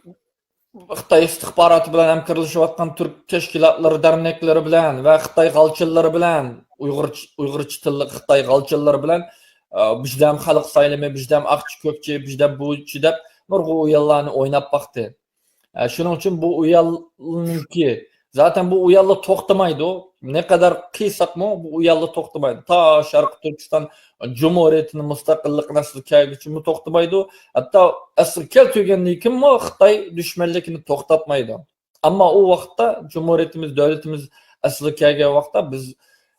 خىتاي ئىستىخباراتى بىلەن ھەمكارلىشىۋاتقان تۈرك تەشكىلاتلىرى، دەرنەكلىرى بىلەن ۋە خىتاي غالچىلىرى بىلەن، ئۇيغۇرچە، ئۇيغۇرچە تىللىق خىتاي غالچىلىرى بىلەن، ئە، بىردەم خەلق سايلىمى، بىردەم ئاقچى، كۆكچى، بىردەم بۇچى دەپ نۇرغۇن ئويۇنلارنى ئويناپ باقتى. ئە، شۇنىڭ ئۈچۈن بۇ ئويۇننىڭكى، زاتەن بۇ ئويۇنلار توختىمايدۇ. نەقەدەر قىلساقمۇ، بۇ ئويۇنلار توختىمايدۇ. تا شەرقىي تۈركىستان جۇمھۇرىيىتىنىڭ مۇستەقىللىقىنى ئەسلىگە كەلگۈچىمۇ توختىمايدۇ. ھەتتا ئەسلىگە كەلتۈرگەندىن كېيىنمۇ خىتاي دۈشمەنلىكىنى توختاتمايدۇ. ئەمما ئۇ ۋاقىتتا جۇمھۇرىيىتىمىز، دۆلىتىمىز ئەسلىگە كەلگەن ۋاقىتتا بىز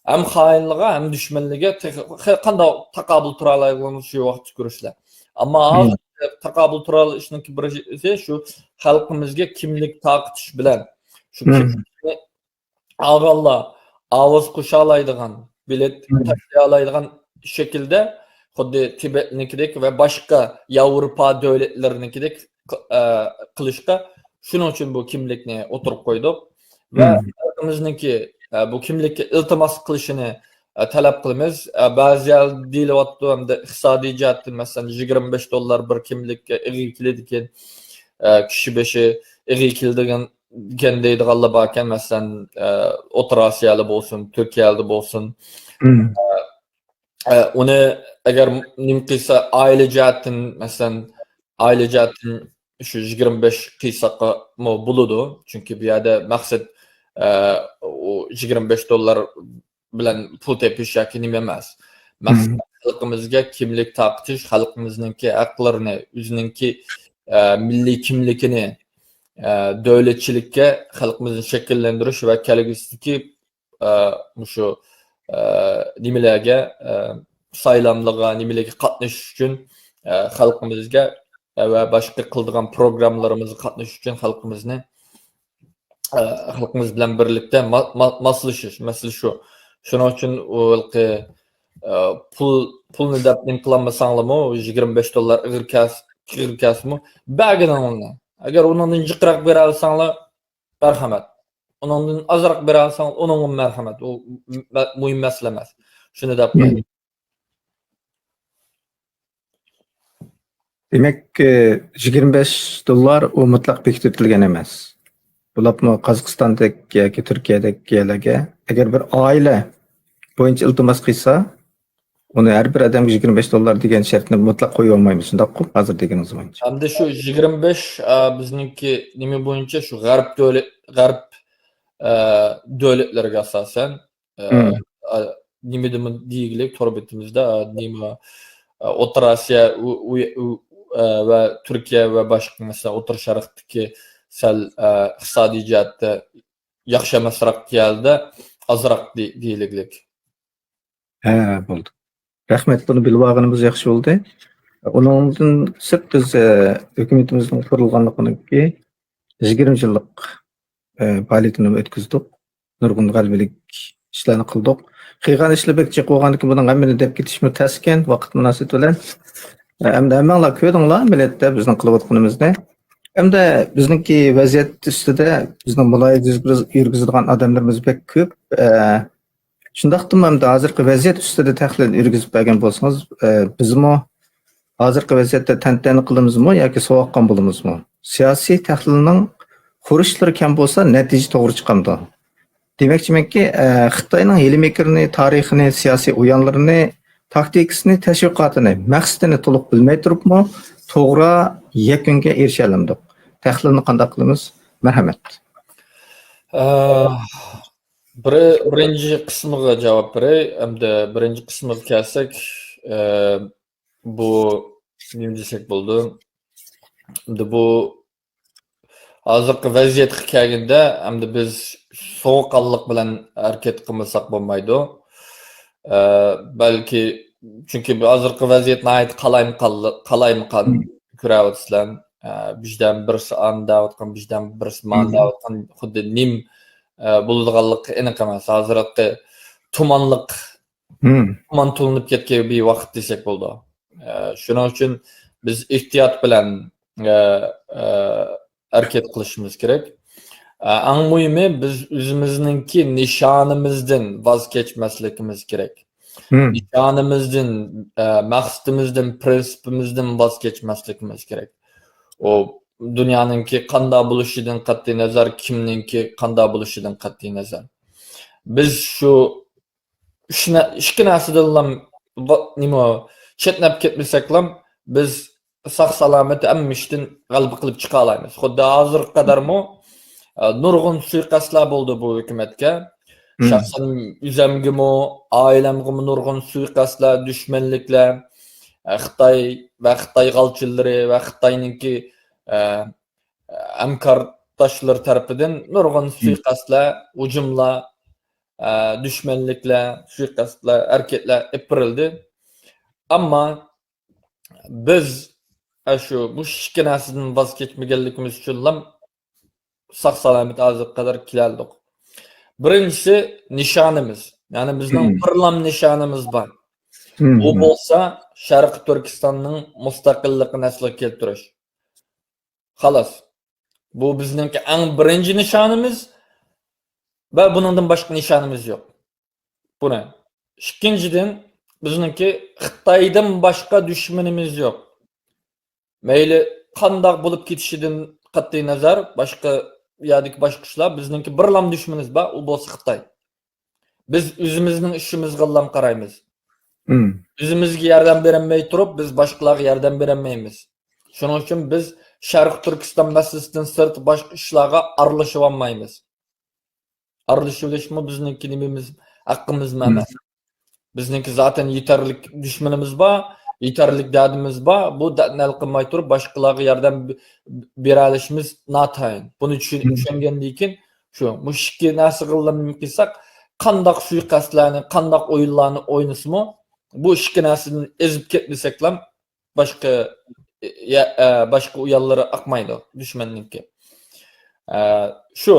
ھەم خائىنلىققا، ھەم دۈشمەنلىككە تېخى قانداق تاقابىل تۇرالايدىغىنىمىز شۇ ۋاقىتتا كۆرۈشلەر. ئەمما ھازىر تاقابىل تۇرالىشنىڭكى بىرسى شۇ خەلقىمىزگە كىملىك تارقىتىش بىلەن شۇ كىملىكنى ئالغانلار ئاۋاز قوشالايدىغان، بېلەت تاشلىيالايدىغان شەكىلدە خۇددى تىبەتنىڭكىدەك ۋە باشقا ياۋروپا دۆلەتلىرىنىڭكىدەك، ئە، قىلىشقا، شۇنىڭ ئۈچۈن بۇ كىملىكنى ئوتتۇرىغا قويدۇق. ۋە خەلقىمىزنىڭكى، ئە، بۇ كىملىككە ئىلتىماس قىلىشىنى، ئە، تەلەپ قىلىمىز. ئە، بەزى يەردە دېيىلىۋاتىدۇ، ھەمدە ئىقتىسادىي جەھەتتىن، مەسىلەن، يىگىرمە بەش دوللار بىر كىملىككە ئېغىر كېلىدىكەن، ئە، كىشى بېشى ئېغىر كېلىدىكەن دېگەن دەيدىغانلار باركەن، مەسىلەن، ئە، ئوتتۇرا ئاسىيالار بولسۇن، تۈركىيەلەر بولسۇن. ئە، ئە، ئۇنى ئەگەر نېمە قىلسا، ئائىلە جەھەتتىن، مەسىلەن، ئائىلە جەھەتتىن شۇ يىگىرمە بەش قىلساقمۇ بولىدۇ. چۈنكى بۇ يەردە مەقسەت، ئە، ئۇ يىگىرمە بەش دوللار بىلەن پۇل تېپىش ياكى نېمە ئەمەس. مەقسەت خەلقىمىزگە كىملىك تارقىتىش، خەلقىمىزنىڭكى ھەقلىرىنى، ئۆزىنىڭكى، ئە، مىللىي كىملىكىنى، ئە، دۆلەتچىلىككە خەلقىمىزنى شەكىللەندۈرۈش ۋە كەلگۈسىدىكى، ئە، مۇشۇ، ئە، نېمىلەرگە، ئە، سايلاملارغا، نېمىلەرگە قاتنىشىش ئۈچۈن، ئە، خەلقىمىزگە، ئە، ۋە باشقا قىلىدىغان پروگراممىلىرىمىزغا قاتنىشىش ئۈچۈن خەلقىمىزنى، ئە، خەلقىمىز بىلەن بىرلىكتە ما-، ما-، ماسلىشىش، مەسىلە شۇ. شۇنىڭ ئۈچۈن ئۇ ھېلىقى، ئە، پۇل، پۇلنى دەپ نېمە قىلالمىساڭلارمۇ، يىگىرمە بەش دوللار ئېغىر كەس-، ئېغىر كەلسىمۇ، بەرگىنىڭلارنى. ئەگەر ئۇنىڭدىن جىقراق بېرەلىسەڭلار، مەرھەمەت. ئۇنىڭدىن ئازراق بېرەلىسەڭ، ئۇنىڭغا مەرھەمەت. ئۇ مە-، مۇھىم مەسىلە ئەمەس. شۇنى دەپ قوياي. دېمەك، ئى، يىگىرمە بەش دوللار ئۇ مۇتلەق بېكىتىۋېتىلگەن ئەمەس. بولۇپمۇ قازاقىستاندەك ياكى تۈركىيەدەك يەرلەرگە ئەگەر بىر ئائىلە بويىچە ئىلتىماس قىلسا، ئۇنى ھەر بىر ئادەمگە يىگىرمە بەش دوللار دېگەن شەرتنى مۇتلەق قويۇۋالمايمىز، شۇنداققۇ؟ ھازىر دېگىنىڭىز بويىچە. ئەمدى شۇ يىگىرمە بەش، ئا، بىزنىڭكى نېمە بويىچە شۇ غەرب دۆلەت، غەرب، ئا، دۆلەتلىرىگە ئاساسەن، ئا، ئا، نېمىدىمۇ دېگۈلۈك تور بېتىمىزدە، ئا، نېمە، ئا، ئوتتۇرا ئاسىيا، ئۇ، ئۇ، ئۇ، ئا، ۋە تۈركىيە ۋە باشقا، مەسىلەن، ئوتتۇرا شەرقتىكى سەل، ئا، ئىقتىسادىي جەھەتتە ياخشى ئەمەسراق يەردە ئازراق دېيىلگۈلۈك. ھە، بولدى. رەھمەت، بۇنى بىلىۋالغىنىمىز ياخشى بولدى. ئۇنىڭدىن سىرت بىز، ئە، ھۆكۈمىتىمىزنىڭ قۇرۇلغانلىقىنىڭكى يىگىرمە يىللىق، ئە، پائالىيىتىنى ئۆتكۈزدۇق. نۇرغۇن غەلىبىلىك ئىشلارنى قىلدۇق. قىلغان ئىشلار بەك جىق بولغاندىكىن، بۇنىڭ ھەممىنى دەپ كېتىشمۇ تەسكەن، ۋاقىت مۇناسىۋىتى بىلەن. ئە، ئەمدى ھەممەڭلار كۆردۈڭلار، مىللەتتە بىزنىڭ قىلىۋاتقىنىمىزنى. ئەمدى بىزنىڭكى ۋەزىيەت ئۈستىدە بىزنىڭ مۇلاھىزە يۈرگۈز-، يۈرگۈزىدىغان ئادەملىرىمىز بەك كۆپ. ئە، شۇنداقتىمۇ ئەمدى ھازىرقى ۋەزىيەت ئۈستىدە تەھلىل يۈرگۈزۈپ بەرگەن بولسىڭىز، ئە، بىزمۇ ھازىرقى ۋەزىيەتتە تەنتەنە قىلىمىزمۇ ياكى سوۋۇققان بولىمىزمۇ؟ سىياسىي تەھلىلنىڭ خۇرۇچلىرى كەم بولسا، نەتىجە توغرا چىقامدۇ؟ دېمەكچىمەنكى، ئە، خىتاينىڭ ھىيلە-مىكرىنى، تارىخىنى، سىياسىي ئويۇنلىرىنى، تاكتىكىسىنى، تەشۋىقاتىنى، مەقسىتىنى تولۇق بىلمەي تۇرۇپمۇ توغرا يەكۈنگە ئېرىشەلەمدۇق؟ تەھلىلنى قانداق قىلىمىز؟ مەرھەمەت. ئە، بىر-، بىرىنچى قىسمىغا جاۋاب بېرەي. ئەمدى بىرىنچى قىسمىغا كەلسەك، ئە، بۇ نېمە دېسەك بولىدۇ؟ ئەمدى بۇ ھازىرقى ۋەزىيەتكە كەلگەندە، ئەمدى بىز سوغۇققانلىق بىلەن ھەرىكەت قىلمىساق بولمايدۇ. ئە، بەلكى، چۈنكى ھازىرقى ۋەزىيەت ناھايىتى قالايمىقانلىق، قالايمىقان كۆرۈۋاتىسىلەر. ئە، بىردەم بىرسى ئان دەۋاتقان، بىردەم بىرسى مان دەۋاتقان، خۇددى نېمە، ئە، بولىدىغانلىقى ئېنىق ئەمەس. ھازىرقى تۇمانلىق، تۇمان تولۇنۇپ كەتكەن بىر ۋاقىت دېسەك بولىدۇ. ئە، شۇنىڭ ئۈچۈن بىز ئېھتىيات بىلەن، ئە، ئە، ھەرىكەت قىلىشىمىز كېرەك. ئە، ئەڭ مۇھىمى، بىز ئۆزىمىزنىڭكى نىشانىمىزدىن ۋاز كەچمەسلىكىمىز كېرەك. نىشانىمىزدىن، ئە، مەقسىتىمىزدىن، پىرىنسىپىمىزدىن ۋاز كەچمەسلىكىمىز كېرەك. ئۇ دۇنيانىڭكى قانداق بولۇشىدىن قەتئىي نەزەر، كىمنىڭكى قانداق بولۇشىدىن قەتئىي نەزەر. بىز شۇ ئۈچ نە-، ئىككى نەرسىدىنلا ۋا-، نېمە، چەتنەپ كەتمىسەكلا، بىز ساق-سالامەت ھەممە ئىشتىن غەلىبە قىلىپ چىقالايمىز. خۇددى ھازىرغا قەدەرمۇ، ئە، نۇرغۇن سۇيىقەستلەر بولدى بۇ ھۆكۈمەتكە. شەخسەن ئۆزەمگىمۇ، ئائىلەمگىمۇ نۇرغۇن سۇيىقەستلەر، دۈشمەنلىكلەر، ئە، خىتاي ۋە خىتاي غالچىلىرى ۋە خىتاينىڭكى، ئە، ھەمكارداشلىرى تەرىپىدىن نۇرغۇن سۇيىقەستلەر، ھۇجۇملار، ئە، دۈشمەنلىكلەر، سۇيىقەستلەر، ھەرىكەتلەر ئېلىپ بېرىلدى. ئەمما بىز، ئە، شۇ، مۇشۇ ئىككى نەرسىدىن ۋاز كەچمىگەنلىكىمىز ئۈچۈنلا ساق-سالامەت ھازىرغا قەدەر كېلەلدۇق. بىرىنچىسى، نىشانىمىز. يەنى بىزنىڭ بىرلام نىشانىمىز بار. ئۇ بولسا شەرقىي تۈركىستاننىڭ مۇستەقىللىقىنى ئەسلىگە كەلتۈرۈش. خالاس. بۇ بىزنىڭكى ئەڭ بىرىنچى نىشانىمىز ۋە بۇنىڭدىن باشقا نىشانىمىز يوق. بۇنى. ئىككىنچىدىن، بىزنىڭكى خىتايدىن باشقا دۈشمىنىمىز يوق. مەيلى قانداق بولۇپ كېتىشىدىن قەتئىي نەزەر، باشقا يەردىكى باشقا ئىشلار، بىزنىڭكى بىرلام دۈشمىنىمىز بار، ئۇ بولسا خىتاي. بىز ئۆزىمىزنىڭ ئىشىمىزغىلا قارايمىز. ئۆزىمىزگە ياردەم بېرەلمەي تۇرۇپ، بىز باشقىلارغا ياردەم بېرەلمەيمىز. شۇنىڭ ئۈچۈن بىز شەرقىي تۈركىستان مەسىلىسىدىن سىرت باشقا ئىشلارغا ئارىلىشىۋالمايمىز. ئارىلىشىۋېلىشمۇ بىزنىڭكى نېمىمىز، ھەققىمىزمۇ ئەمەس. بىزنىڭكى زاتەن يېتەرلىك دۈشمىنىمىز بار، يېتەرلىك دەردىمىز بار. بۇ دەردنى ھەل قىلماي تۇرۇپ، باشقىلارغا ياردەم ب-، بېرەلىشىمىز ناتايىن. بۇنى چۈشەن-، چۈشەنگەندىن كېيىن، شۇ، مۇشۇ ئىككى نەرسىگىلا نېمە قىلساق، قانداق سۇيىقەستلەرنى، قانداق ئويۇنلارنى ئوينىسىمۇ، بۇ ئىككى نەرسىدىن ئېزىپ كەتمىسەكلا، باشقا، يا-، ئە، باشقا ئۇيانلىرى ئاقمايدۇ دۈشمەننىڭكى. ئە، شۇ،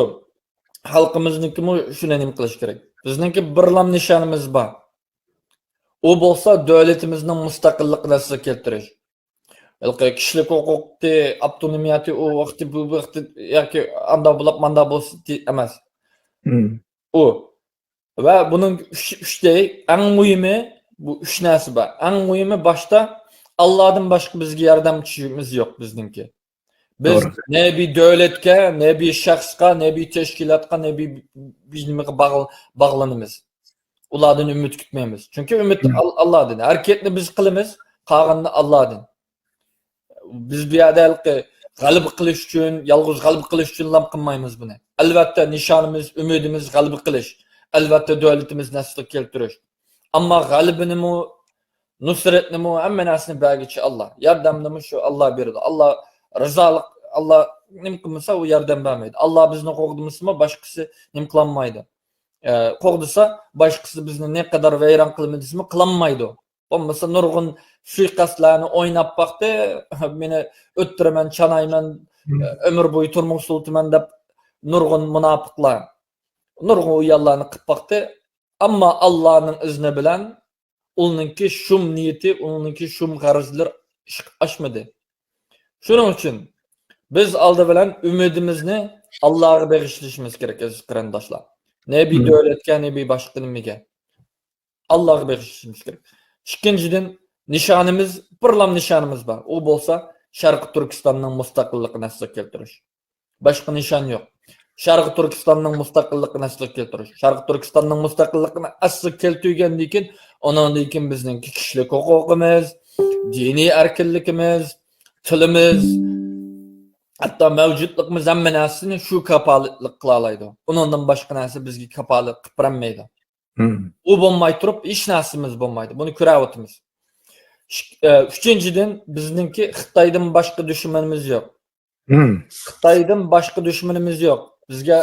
خەلقىمىزنىڭكىمۇ شۇنى نېمە قىلىش كېرەك. بىزنىڭكى بىرلام نىشانىمىز بار. ئۇ بولسا دۆلىتىمىزنىڭ مۇستەقىللىقىنى ئەسلىگە كەلتۈرۈش. ھېلىقى كىشىلىك ھوقۇقتى، ئاپتونومىيەتى، ئۇ ۋاقتى، بۇ ۋاقتى ياكى ئانداق بولۇپ، مانداق بولسا ئەمەس. ئۇ. ۋە بۇنىڭ ئۈچ، ئۈچتەي، ئەڭ مۇھىمى، بۇ ئۈچ نەرسە بار. ئەڭ مۇھىمى باشتا ئاللادىن باشقا بىزگە ياردەمچىمىز يوق بىزنىڭكى. بىز نە بىر دۆلەتكە، نە بىر شەخسقا، نە بىر تەشكىلاتقا، نە بىر، بىر نېمىگە باغل-، باغلىنىمىز. ئۇلاردىن ئۈمىد كۈتمەيمىز. چۈنكى ئۈمىد ئال-، ئاللادىن. ھەرىكەتنى بىز قىلىمىز، قالغىنىنى ئاللادىن. بىز بۇ يەردە ھېلىقى غەلىبە قىلىش ئۈچۈن، يالغۇز غەلىبە قىلىش ئۈچۈنلا قىلمايمىز بۇنى. ئەلۋەتتە، نىشانىمىز، ئۈمىدىمىز غەلىبە قىلىش. ئەلۋەتتە، دۆلىتىمىزنى ئەسلىگە كەلتۈرۈش. ئەمما غەلىبىنىمۇ، نۇسرەتنىمۇ، ھەممە نەرسىنى بەرگۈچى ئاللا. ياردەمنىمۇ شۇ ئاللا بېرىدۇ. ئاللا رىزالىق، ئاللا نېمە قىلمىسا، ئۇ ياردەم بەرمەيدۇ. ئاللا بىزنى قوغدىمىسىمۇ، باشقىسى نېمە قىلالمايدۇ. ئە، قوغدىسا، باشقىسى بىزنى نەقەدەر ۋەيران قىلىمەن دېسىمۇ، قىلالمايدۇ. بولمىسا نۇرغۇن سۇيىقەستلەرنى ئويناپ باقتى، مېنى ئۆلتۈرىمەن، چانايمەن، ئۆمۈر بويى تۈرمىگە سولىتىمەن دەپ نۇرغۇن مۇناپىقلار، نۇرغۇن ئۇيانلارنى قىلىپ باقتى. ئەمما ئاللانىڭ ئىزنى بىلەن ئۇنىڭكى شۇم نىيىتى، ئۇنىڭكى شۇم غەرەزلىرى ئىشقا ئاشمىدى. شۇنىڭ ئۈچۈن بىز ئالدى بىلەن ئۈمىدىمىزنى ئاللاغا بېغىشلىشىمىز كېرەك، ئەزىز قېرىنداشلار. نە بىر دۆلەتكە، نە بىر باشقا نېمىگە. ئاللاغا بېغىشلىشىمىز كېرەك. ئىككىنچىدىن، نىشانىمىز، بىرلا نىشانىمىز بار. ئۇ بولسا شەرقىي تۈركىستاننىڭ مۇستەقىللىقىنى ئەسلىگە كەلتۈرۈش. باشقا نىشان يوق. شەرقىي تۈركىستاننىڭ مۇستەقىللىقىنى ئەسلىگە كەلتۈرۈش. شەرقىي تۈركىستاننىڭ مۇستەقىللىقىنى ئەسلىگە كەلتۈرگەندىن كېيىن، ئۇنىڭدىن كېيىن بىزنىڭكى كىشىلىك ھوقۇقىمىز، دىنىي ئەركىنلىكىمىز، تىلىمىز، ھەتتا مەۋجۇتلۇقىمىز، ھەممە نەرسىنى شۇ كاپالەتلىك قىلالايدۇ. ئۇنىڭدىن باشقا نەرسە بىزگە كاپالەت قىلىپ بېرەلمەيدۇ. ئۇ بولماي تۇرۇپ ھېچ نەرسىمىز بولمايدۇ. بۇنى كۆرۈۋاتىمىز. ئىك-، ئە، ئۈچىنچىدىن، بىزنىڭكى خىتايدىن باشقا دۈشمىنىمىز يوق. خىتايدىن باشقا دۈشمىنىمىز يوق. بىزگە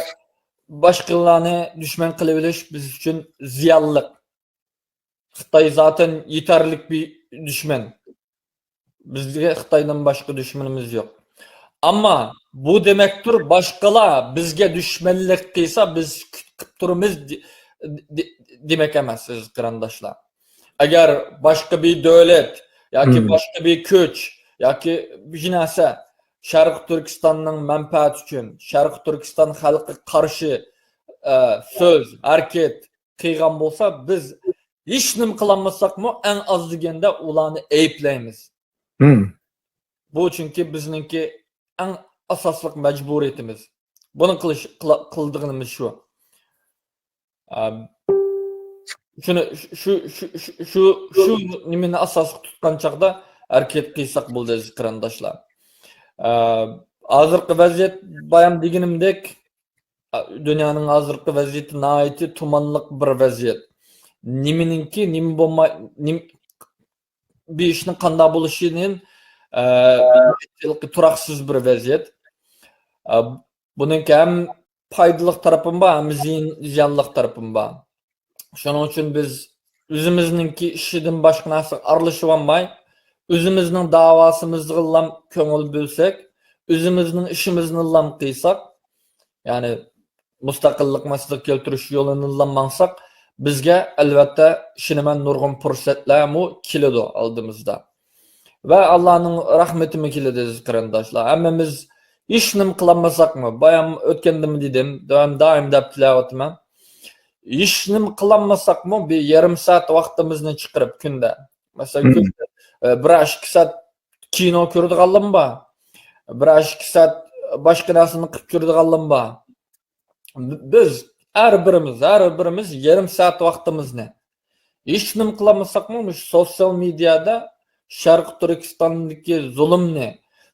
باشقىلارنى دۈشمەن قىلىۋېلىش بىز ئۈچۈن زىيانلىق. خىتاي زاتەن يېتەرلىك بىر دۈشمەن. بىزگە خىتايدىن باشقا دۈشمىنىمىز يوق. ئەمما بۇ دېمەكتۇر، باشقىلار بىزگە دۈشمەنلىك قىلسا، بىز سۈكۈت قىلىپ تۇرىمىز دې-، دې-، دېمەك ئەمەس، ئەزىز قېرىنداشلار. ئەگەر باشقا بىر دۆلەت ياكى باشقا بىر كۈچ ياكى بىر نەرسە شەرقىي تۈركىستاننىڭ مەنپەئەتى ئۈچۈن، شەرقىي تۈركىستان خەلقىگە قارشى، ئە، سۆز، ھەرىكەت قىلغان بولسا، بىز ھېچنېمە قىلالمىساقمۇ، ئەڭ ئاز دېگەندە ئۇلارنى ئەيىبلەيمىز. بۇ چۈنكى بىزنىڭكى ئەڭ ئاساسلىق مەجبۇرىيىتىمىز. بۇنى قىلىش، قىلا-، قىلىدىغىنىمىز شۇ. ئا، شۇنى، شۇ، شۇ نېمىنى ئاساسلىق تۇتقان چاغدا ھەرىكەت قىلساق بولدى، ئەزىز قېرىنداشلار. ئا، ھازىرقى ۋەزىيەت، بايام دېگىنىمدەك، دۇنيانىڭ ھازىرقى ۋەزىيىتى ناھايىتى تۇمانلىق بىر ۋەزىيەت. نېمىنىڭكى، نېمە بولماي، نېمە، بىر ئىشنىڭ قانداق بولۇشىدىن، ئە، تۇراقسىز بىر ۋەزىيەت. ئە، بۇنىڭكى ھەم پايدىلىق تەرىپىمۇ بار، ھەم زىيان-، زىيانلىق تەرىپىمۇ بار. شۇنىڭ ئۈچۈن بىز ئۆزىمىزنىڭكى ئىشىدىن باشقا نەرسىگە ئارىلىشىۋالماي، ئۆزىمىزنىڭ داۋاسىمىزغىلا كۆڭۈل بۆلسەك، ئۆزىمىزنىڭ ئىشىمىزنىلا قىلساق، يەنى مۇستەقىللىق مەسىلىگە كەلتۈرۈش يولىنىلا ماڭساق، بىزگە ئەلۋەتتە ئىشىنىمەن نۇرغۇن پۇرسەتلەرمۇ كېلىدۇ ئالدىمىزدا. ۋە ئاللانىڭ رەھمىتىمۇ كېلىدۇ، ئەزىز قېرىنداشلار. ھەممىمىز ھېچنېمە قىلالمىساقمۇ، بايام ئۆتكەندىمۇ دېدىم، دائىم، دائىم دەپ كېلىۋاتىمەن. ھېچنېمە قىلالمىساقمۇ، بىر يېرىم سائەت ۋاقتىمىزنى چىقىرىپ كۈندە، مەسىلەن، كۈندە، ئە، بىر ئىككى سائەت كىنو كۆرىدىغانلىرىمۇ بار. بىر ئىككى سائەت باشقا نەرسىنى قىلىپ يۈرىدىغانلىرىمۇ بار. بىز ھەر بىرىمىز، ھەر بىرىمىز يېرىم سائەت ۋاقتىمىزنى ھېچنېمە قىلالمىساقمۇ، مۇشۇ سوتسىيال مېدىيادا شەرقىي تۈركىستاندىكى زۇلۇمنى،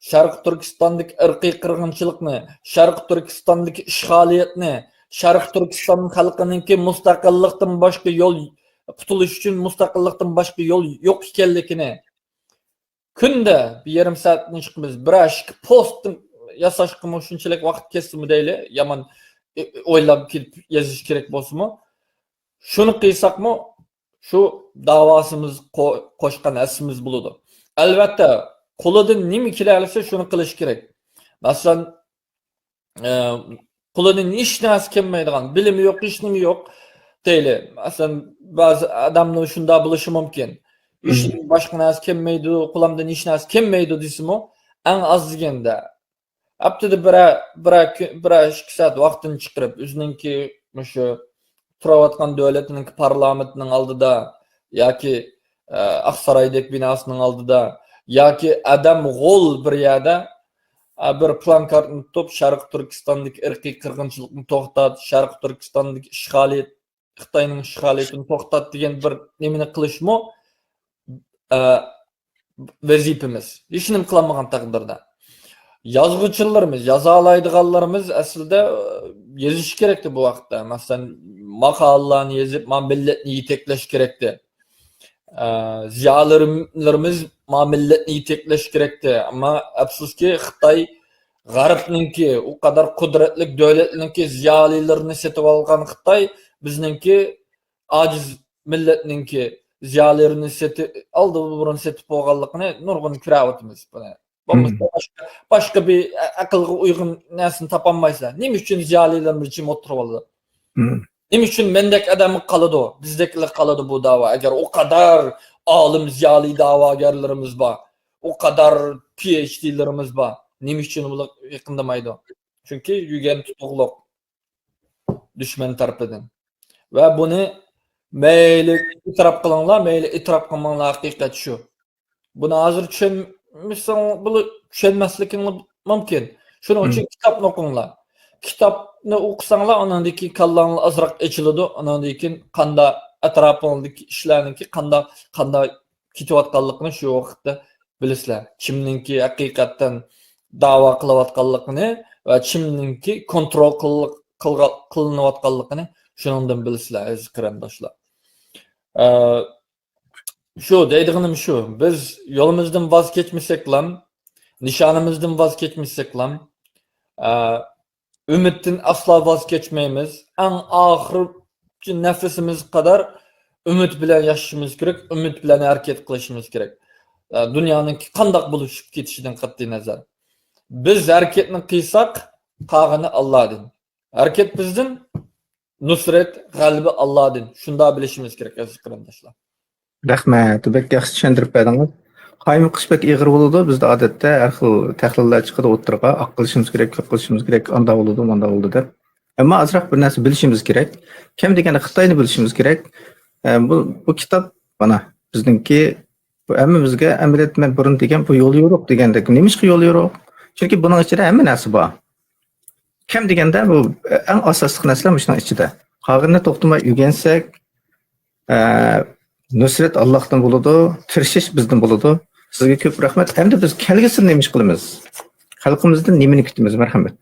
شەرقىي تۈركىستاندىكى ئىرقىي قىرغىنچىلىقنى، شەرقىي تۈركىستاندىكى ئىشغالىيەتنى، شەرقىي تۈركىستان خەلقىنىڭكى مۇستەقىللىقتىن باشقا يول، قۇتۇلۇش ئۈچۈن مۇستەقىللىقتىن باشقا يول يوق ئىكەنلىكىنى، كۈندە بىر يېرىم سائەتتىن چىقىمىز، بىر ئىككى پوست ياساشقىمۇ شۇنچىلىك ۋاقىت كەتسىمۇ دەيلى، يامان ئويلاپ كېلىپ يېزىش كېرەك بولسىمۇ، شۇنى قىلساقمۇ، شۇ داۋاسىمىز قو-، قوشقان ھەسسىمىز بولىدۇ. ئەلۋەتتە، قولىدىن نېمە كېلەلىسە، شۇنى قىلىش كېرەك. مەسىلەن، ئە، قولىدىن ھېچ نەرسە كەلمەيدىغان، بىلىمى يوق، ھېچ نېمە يوق دەيلى. مەسىلەن، بەزى ئادەمنىڭ شۇنداق بولۇشى مۇمكىن. ھېچ باشقا نەرسە كەلمەيدۇ، قولۇمدىن ھېچ نەرسە كەلمەيدۇ دېسىمۇ، ئەڭ ئاز دېگەندە، ھەپتىدە بىرەر، بىرەر كۈ-، بىرەر ئىككى سائەت ۋاقتىنى چىقىرىپ، ئۆزىنىڭكى مۇشۇ تۇرۇۋاتقان دۆلىتىنىڭكى پارلامېنتىنىڭ ئالدىدا ياكى، ئە، ئاقسارايدەك بىناسىنىڭ ئالدىدا ياكى ئادەم غول بىر يەردە، ئە، بىر پىلانكارتنى تۇتۇپ، «شەرقىي تۈركىستاندىكى ئىرقىي قىرغىنچىلىقنى توختات، شەرقىي تۈركىستاندىكى ئىشغالىيەت، خىتاينىڭ ئىشغالىيىتىنى توختات» دېگەن بىر نېمىنى قىلىشمۇ، ئە، ۋەزىپىمىز. ھېچنېمە قىلالمىغان تەقدىردە. يازغۇچىلىرىمىز، يازالايدىغانلىرىمىز ئەسلىدە، ئە، يېزىشى كېرەكتى بۇ ۋاقىتتا. مەسىلەن، ماقالىلارنى يېزىپ، ما مىللەتنى يېتەكلەش كېرەكتى. ئە، زىيالىيلىرىمىز ما مىللەتنى يېتەكلەش كېرەكتى. ئەمما ئەپسۇسكى، خىتاي غەربنىڭكى، ئۇ قەدەر قۇدرەتلىك دۆلەتنىڭكى زىيالىيلىرىنى سېتىۋالغان خىتاي بىزنىڭكى ئاجىز مىللەتنىڭكى زىيالىيلىرىنى سېتىپ، ئالدى بۇرۇن سېتىپ بولغانلىقىنى نۇرغۇن كۆرۈۋاتىمىز بۇنى. بولمىسا باشقا، باشقا بىر ئە-، ئەقىلگە ئۇيغۇن نەرسىنى تاپالمايسىلەر. نېمە ئۈچۈن زىيالىيلىرىمىز جىم ئولتۇرۇۋالىدۇ؟ نېمە ئۈچۈن مەندەك ئادەمگە قالىدۇ، بىزدەكلەرگە قالىدۇ بۇ داۋا؟ ئەگەر ئۇ قەدەر ئالىم، زىيالىي داۋاگەرلىرىمىز بار، ئۇ قەدەر پى ئېيچ دىلىرىمىز بار، نېمە ئۈچۈن بۇلار يېقىندىمايدۇ؟ چۈنكى يۈگەن تۇتۇقلۇق دۈشمەن تەرىپىدىن. ۋە بۇنى مەيلى ئېتىراپ قىلىڭلار، مەيلى ئېتىراپ قىلماڭلار، ھەقىقەت شۇ. بۇنى ھازىر چۈشەنمىسەڭ، بۇلار چۈشەنمەسلىكىڭلار مۇمكىن. شۇنىڭ ئۈچۈن كىتابنى ئوقۇڭلار. كىتابنى ئوقۇساڭلار، ئاناندىن كېيىن كاللاڭلار ئازراق ئېچىلىدۇ. ئاناندىن كېيىن قاندا ئەتراپىڭدىكى ئىشلارنىڭكى قاندا، قاندا كېتىۋاتقانلىقىنى شۇ ۋاقىتتا بىلىسىلەر. كىمنىڭكى ھەقىقەتەن داۋا قىلىۋاتقانلىقىنى ۋە كىمنىڭكى كونترول قىل-، قىلغا-، قىلىنىۋاتقانلىقىنى شۇنىڭدىن بىلىسىلەر، ئەزىز قېرىنداشلار. ئە، شۇ دەيدىغىنىم شۇ، بىز يولىمىزدىن ۋاز كەچمىسەكلام، نىشانىمىزدىن ۋاز كەچمىسەكلام، ئە، ئۈمىدتىن ئەسلا ۋاز كەچمەيمىز. ئەڭ ئاخىرقى نەپىسىمىزگە قەدەر ئۈمىد بىلەن ياشىشىمىز كېرەك، ئۈمىد بىلەن ھەرىكەت قىلىشىمىز كېرەك. ئە، دۇنيانىڭكى قانداق بولۇشۇپ كېتىشىدىن قەتئىينەزەر. بىز ھەرىكەتنى قىلساق، قالغىنى ئاللادىن. ھەرىكەت بىزدىن، نۇسرەت، غەلىبە ئاللادىن. شۇنداق بىلىشىمىز كېرەك، ئەزىز قېرىنداشلار. رەھمەت، بەك ياخشى چۈشەندۈرۈپ بەردىڭىز. قايمۇقۇش بەك ئېغىر بولىدۇ. بىزدە ئادەتتە ھەر خىل تەھلىللەر چىقىدۇ ئوتتۇرىغا، ئاق قىلىشىمىز كېرەك، كۆك قىلىشىمىز كېرەك، ئاندا بولىدۇ، ماندا بولىدۇ دەپ. ئەمما ئازراق بىر نەرسە بىلىشىمىز كېرەك. كەم دېگەندە خىتاينى بىلىشىمىز كېرەك. ئە، بۇ، بۇ كىتاب، مانا، بىزنىڭكى، بۇ ھەممىمىزگە، ئەمەلىيەتتە مەن بۇرۇن دېگەن، بۇ يول يورۇق دېگەندەك. نېمىشقا يول يورۇق؟ چۈنكى بۇنىڭ ئىچىدە ھەممە نەرسە بار. كەم دېگەندە بۇ ئەڭ ئاساسلىق نەرسىلەر مۇشۇنىڭ ئىچىدە. قالغىنىنى توختىماي ئۆگەنسەك، ئە، نۇسرەت ئاللاھتىن بولىدۇ، تىرىشىش بىزدىن بولىدۇ. سىزگە كۆپ رەھمەت. ئەمدى بىز كەلگۈسىدە نېمە ئىش قىلىمىز؟ خەلقىمىزدىن نېمىنى كۈتىمىز؟ مەرھەمەت.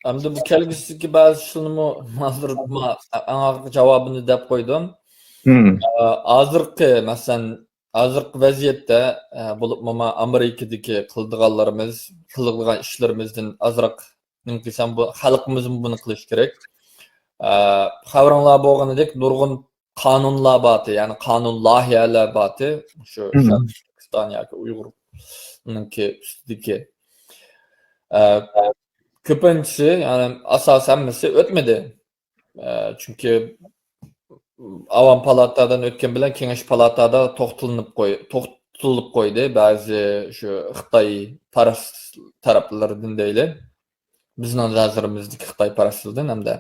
ئەمدى بۇ كەلگۈسىدىكى بەزى ئىشلارنىمۇ ھازىر ما-، ئاڭا جاۋابىنى دەپ قويدۇم. مم. ئە، ھازىرقى، مەسىلەن، ھازىرقى ۋەزىيەتتە، ئە، بولۇپمۇ ما ئامېرىكىدىكى قىلىدىغانلىرىمىز، قىلىدىغان ئىشلىرىمىزدىن ئازراق نېمە قىلسام، بۇ خەلقىمىزمۇ بۇنى قىلىشى كېرەك. ئە، خەۋىرىڭلار بولغىنىدەك، نۇرغۇن قانۇنلار بارتى، يەنى قانۇن لايىھەلەر بارتى. شۇ مم. شەرقىي تۈركىستان ياكى ئۇيغۇرنىڭكى ئۈستىدىكى. ئە، كۆپىنچىسى، يەنى ئاساسەن ھەممىسى ئۆتمىدى. ئە، چۈنكى ئاۋام پالاتادىن ئۆتكەن بىلەن كېڭەش پالاتادا توختىلىنىپ قوي-، توختىلىپ قويدى بەزى شۇ خىتاي پەرەس تەرەپلىرىدىن دەيلى. بىزنىڭ نەزىرىمىزدىكى خىتاي پەرەسلىرىدىن ھەمدە.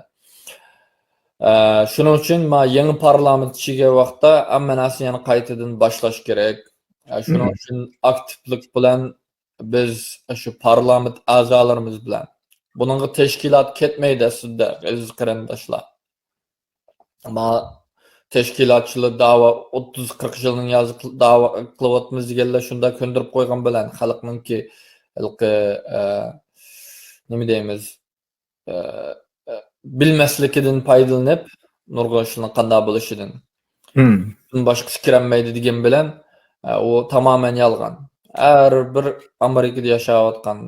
ئە، شۇنىڭ ئۈچۈن ما يېڭى پارلامېنت چىققان ۋاقىتتا ھەممە نەرسىنى يەنە قايتىدىن باشلاش كېرەك. ئە، شۇنىڭ مم. ئۈچۈن ئاكتىپلىق بىلەن بىز شۇ پارلامېنت ئەزالىرىمىز بىلەن، بۇنىڭغا تەشكىلات كەتمەيدۇ ئەسلىدە، ئەزىز قېرىنداشلار. ئەمما تەشكىلاتچىلار داۋا، ئوتتۇز قىرىق يىلنىڭ يازى قىل-، داۋا قىلىۋاتىمىز دېگەنلەر شۇنداق كۆندۈرۈپ قويغان بىلەن خەلقنىڭكى ھېلىقى، ئە، نېمە دەيمىز، ئە، ئە، بىلمەسلىكىدىن پايدىلىنىپ، نۇرغۇن ئىشلارنىڭ قانداق بولۇشىدىن. مم. باشقىسى كىرەلمەيدۇ دېگەن بىلەن، ئە، ئۇ تامامەن يالغان. ھەر بىر ئامېرىكىدا ياشاۋاتقان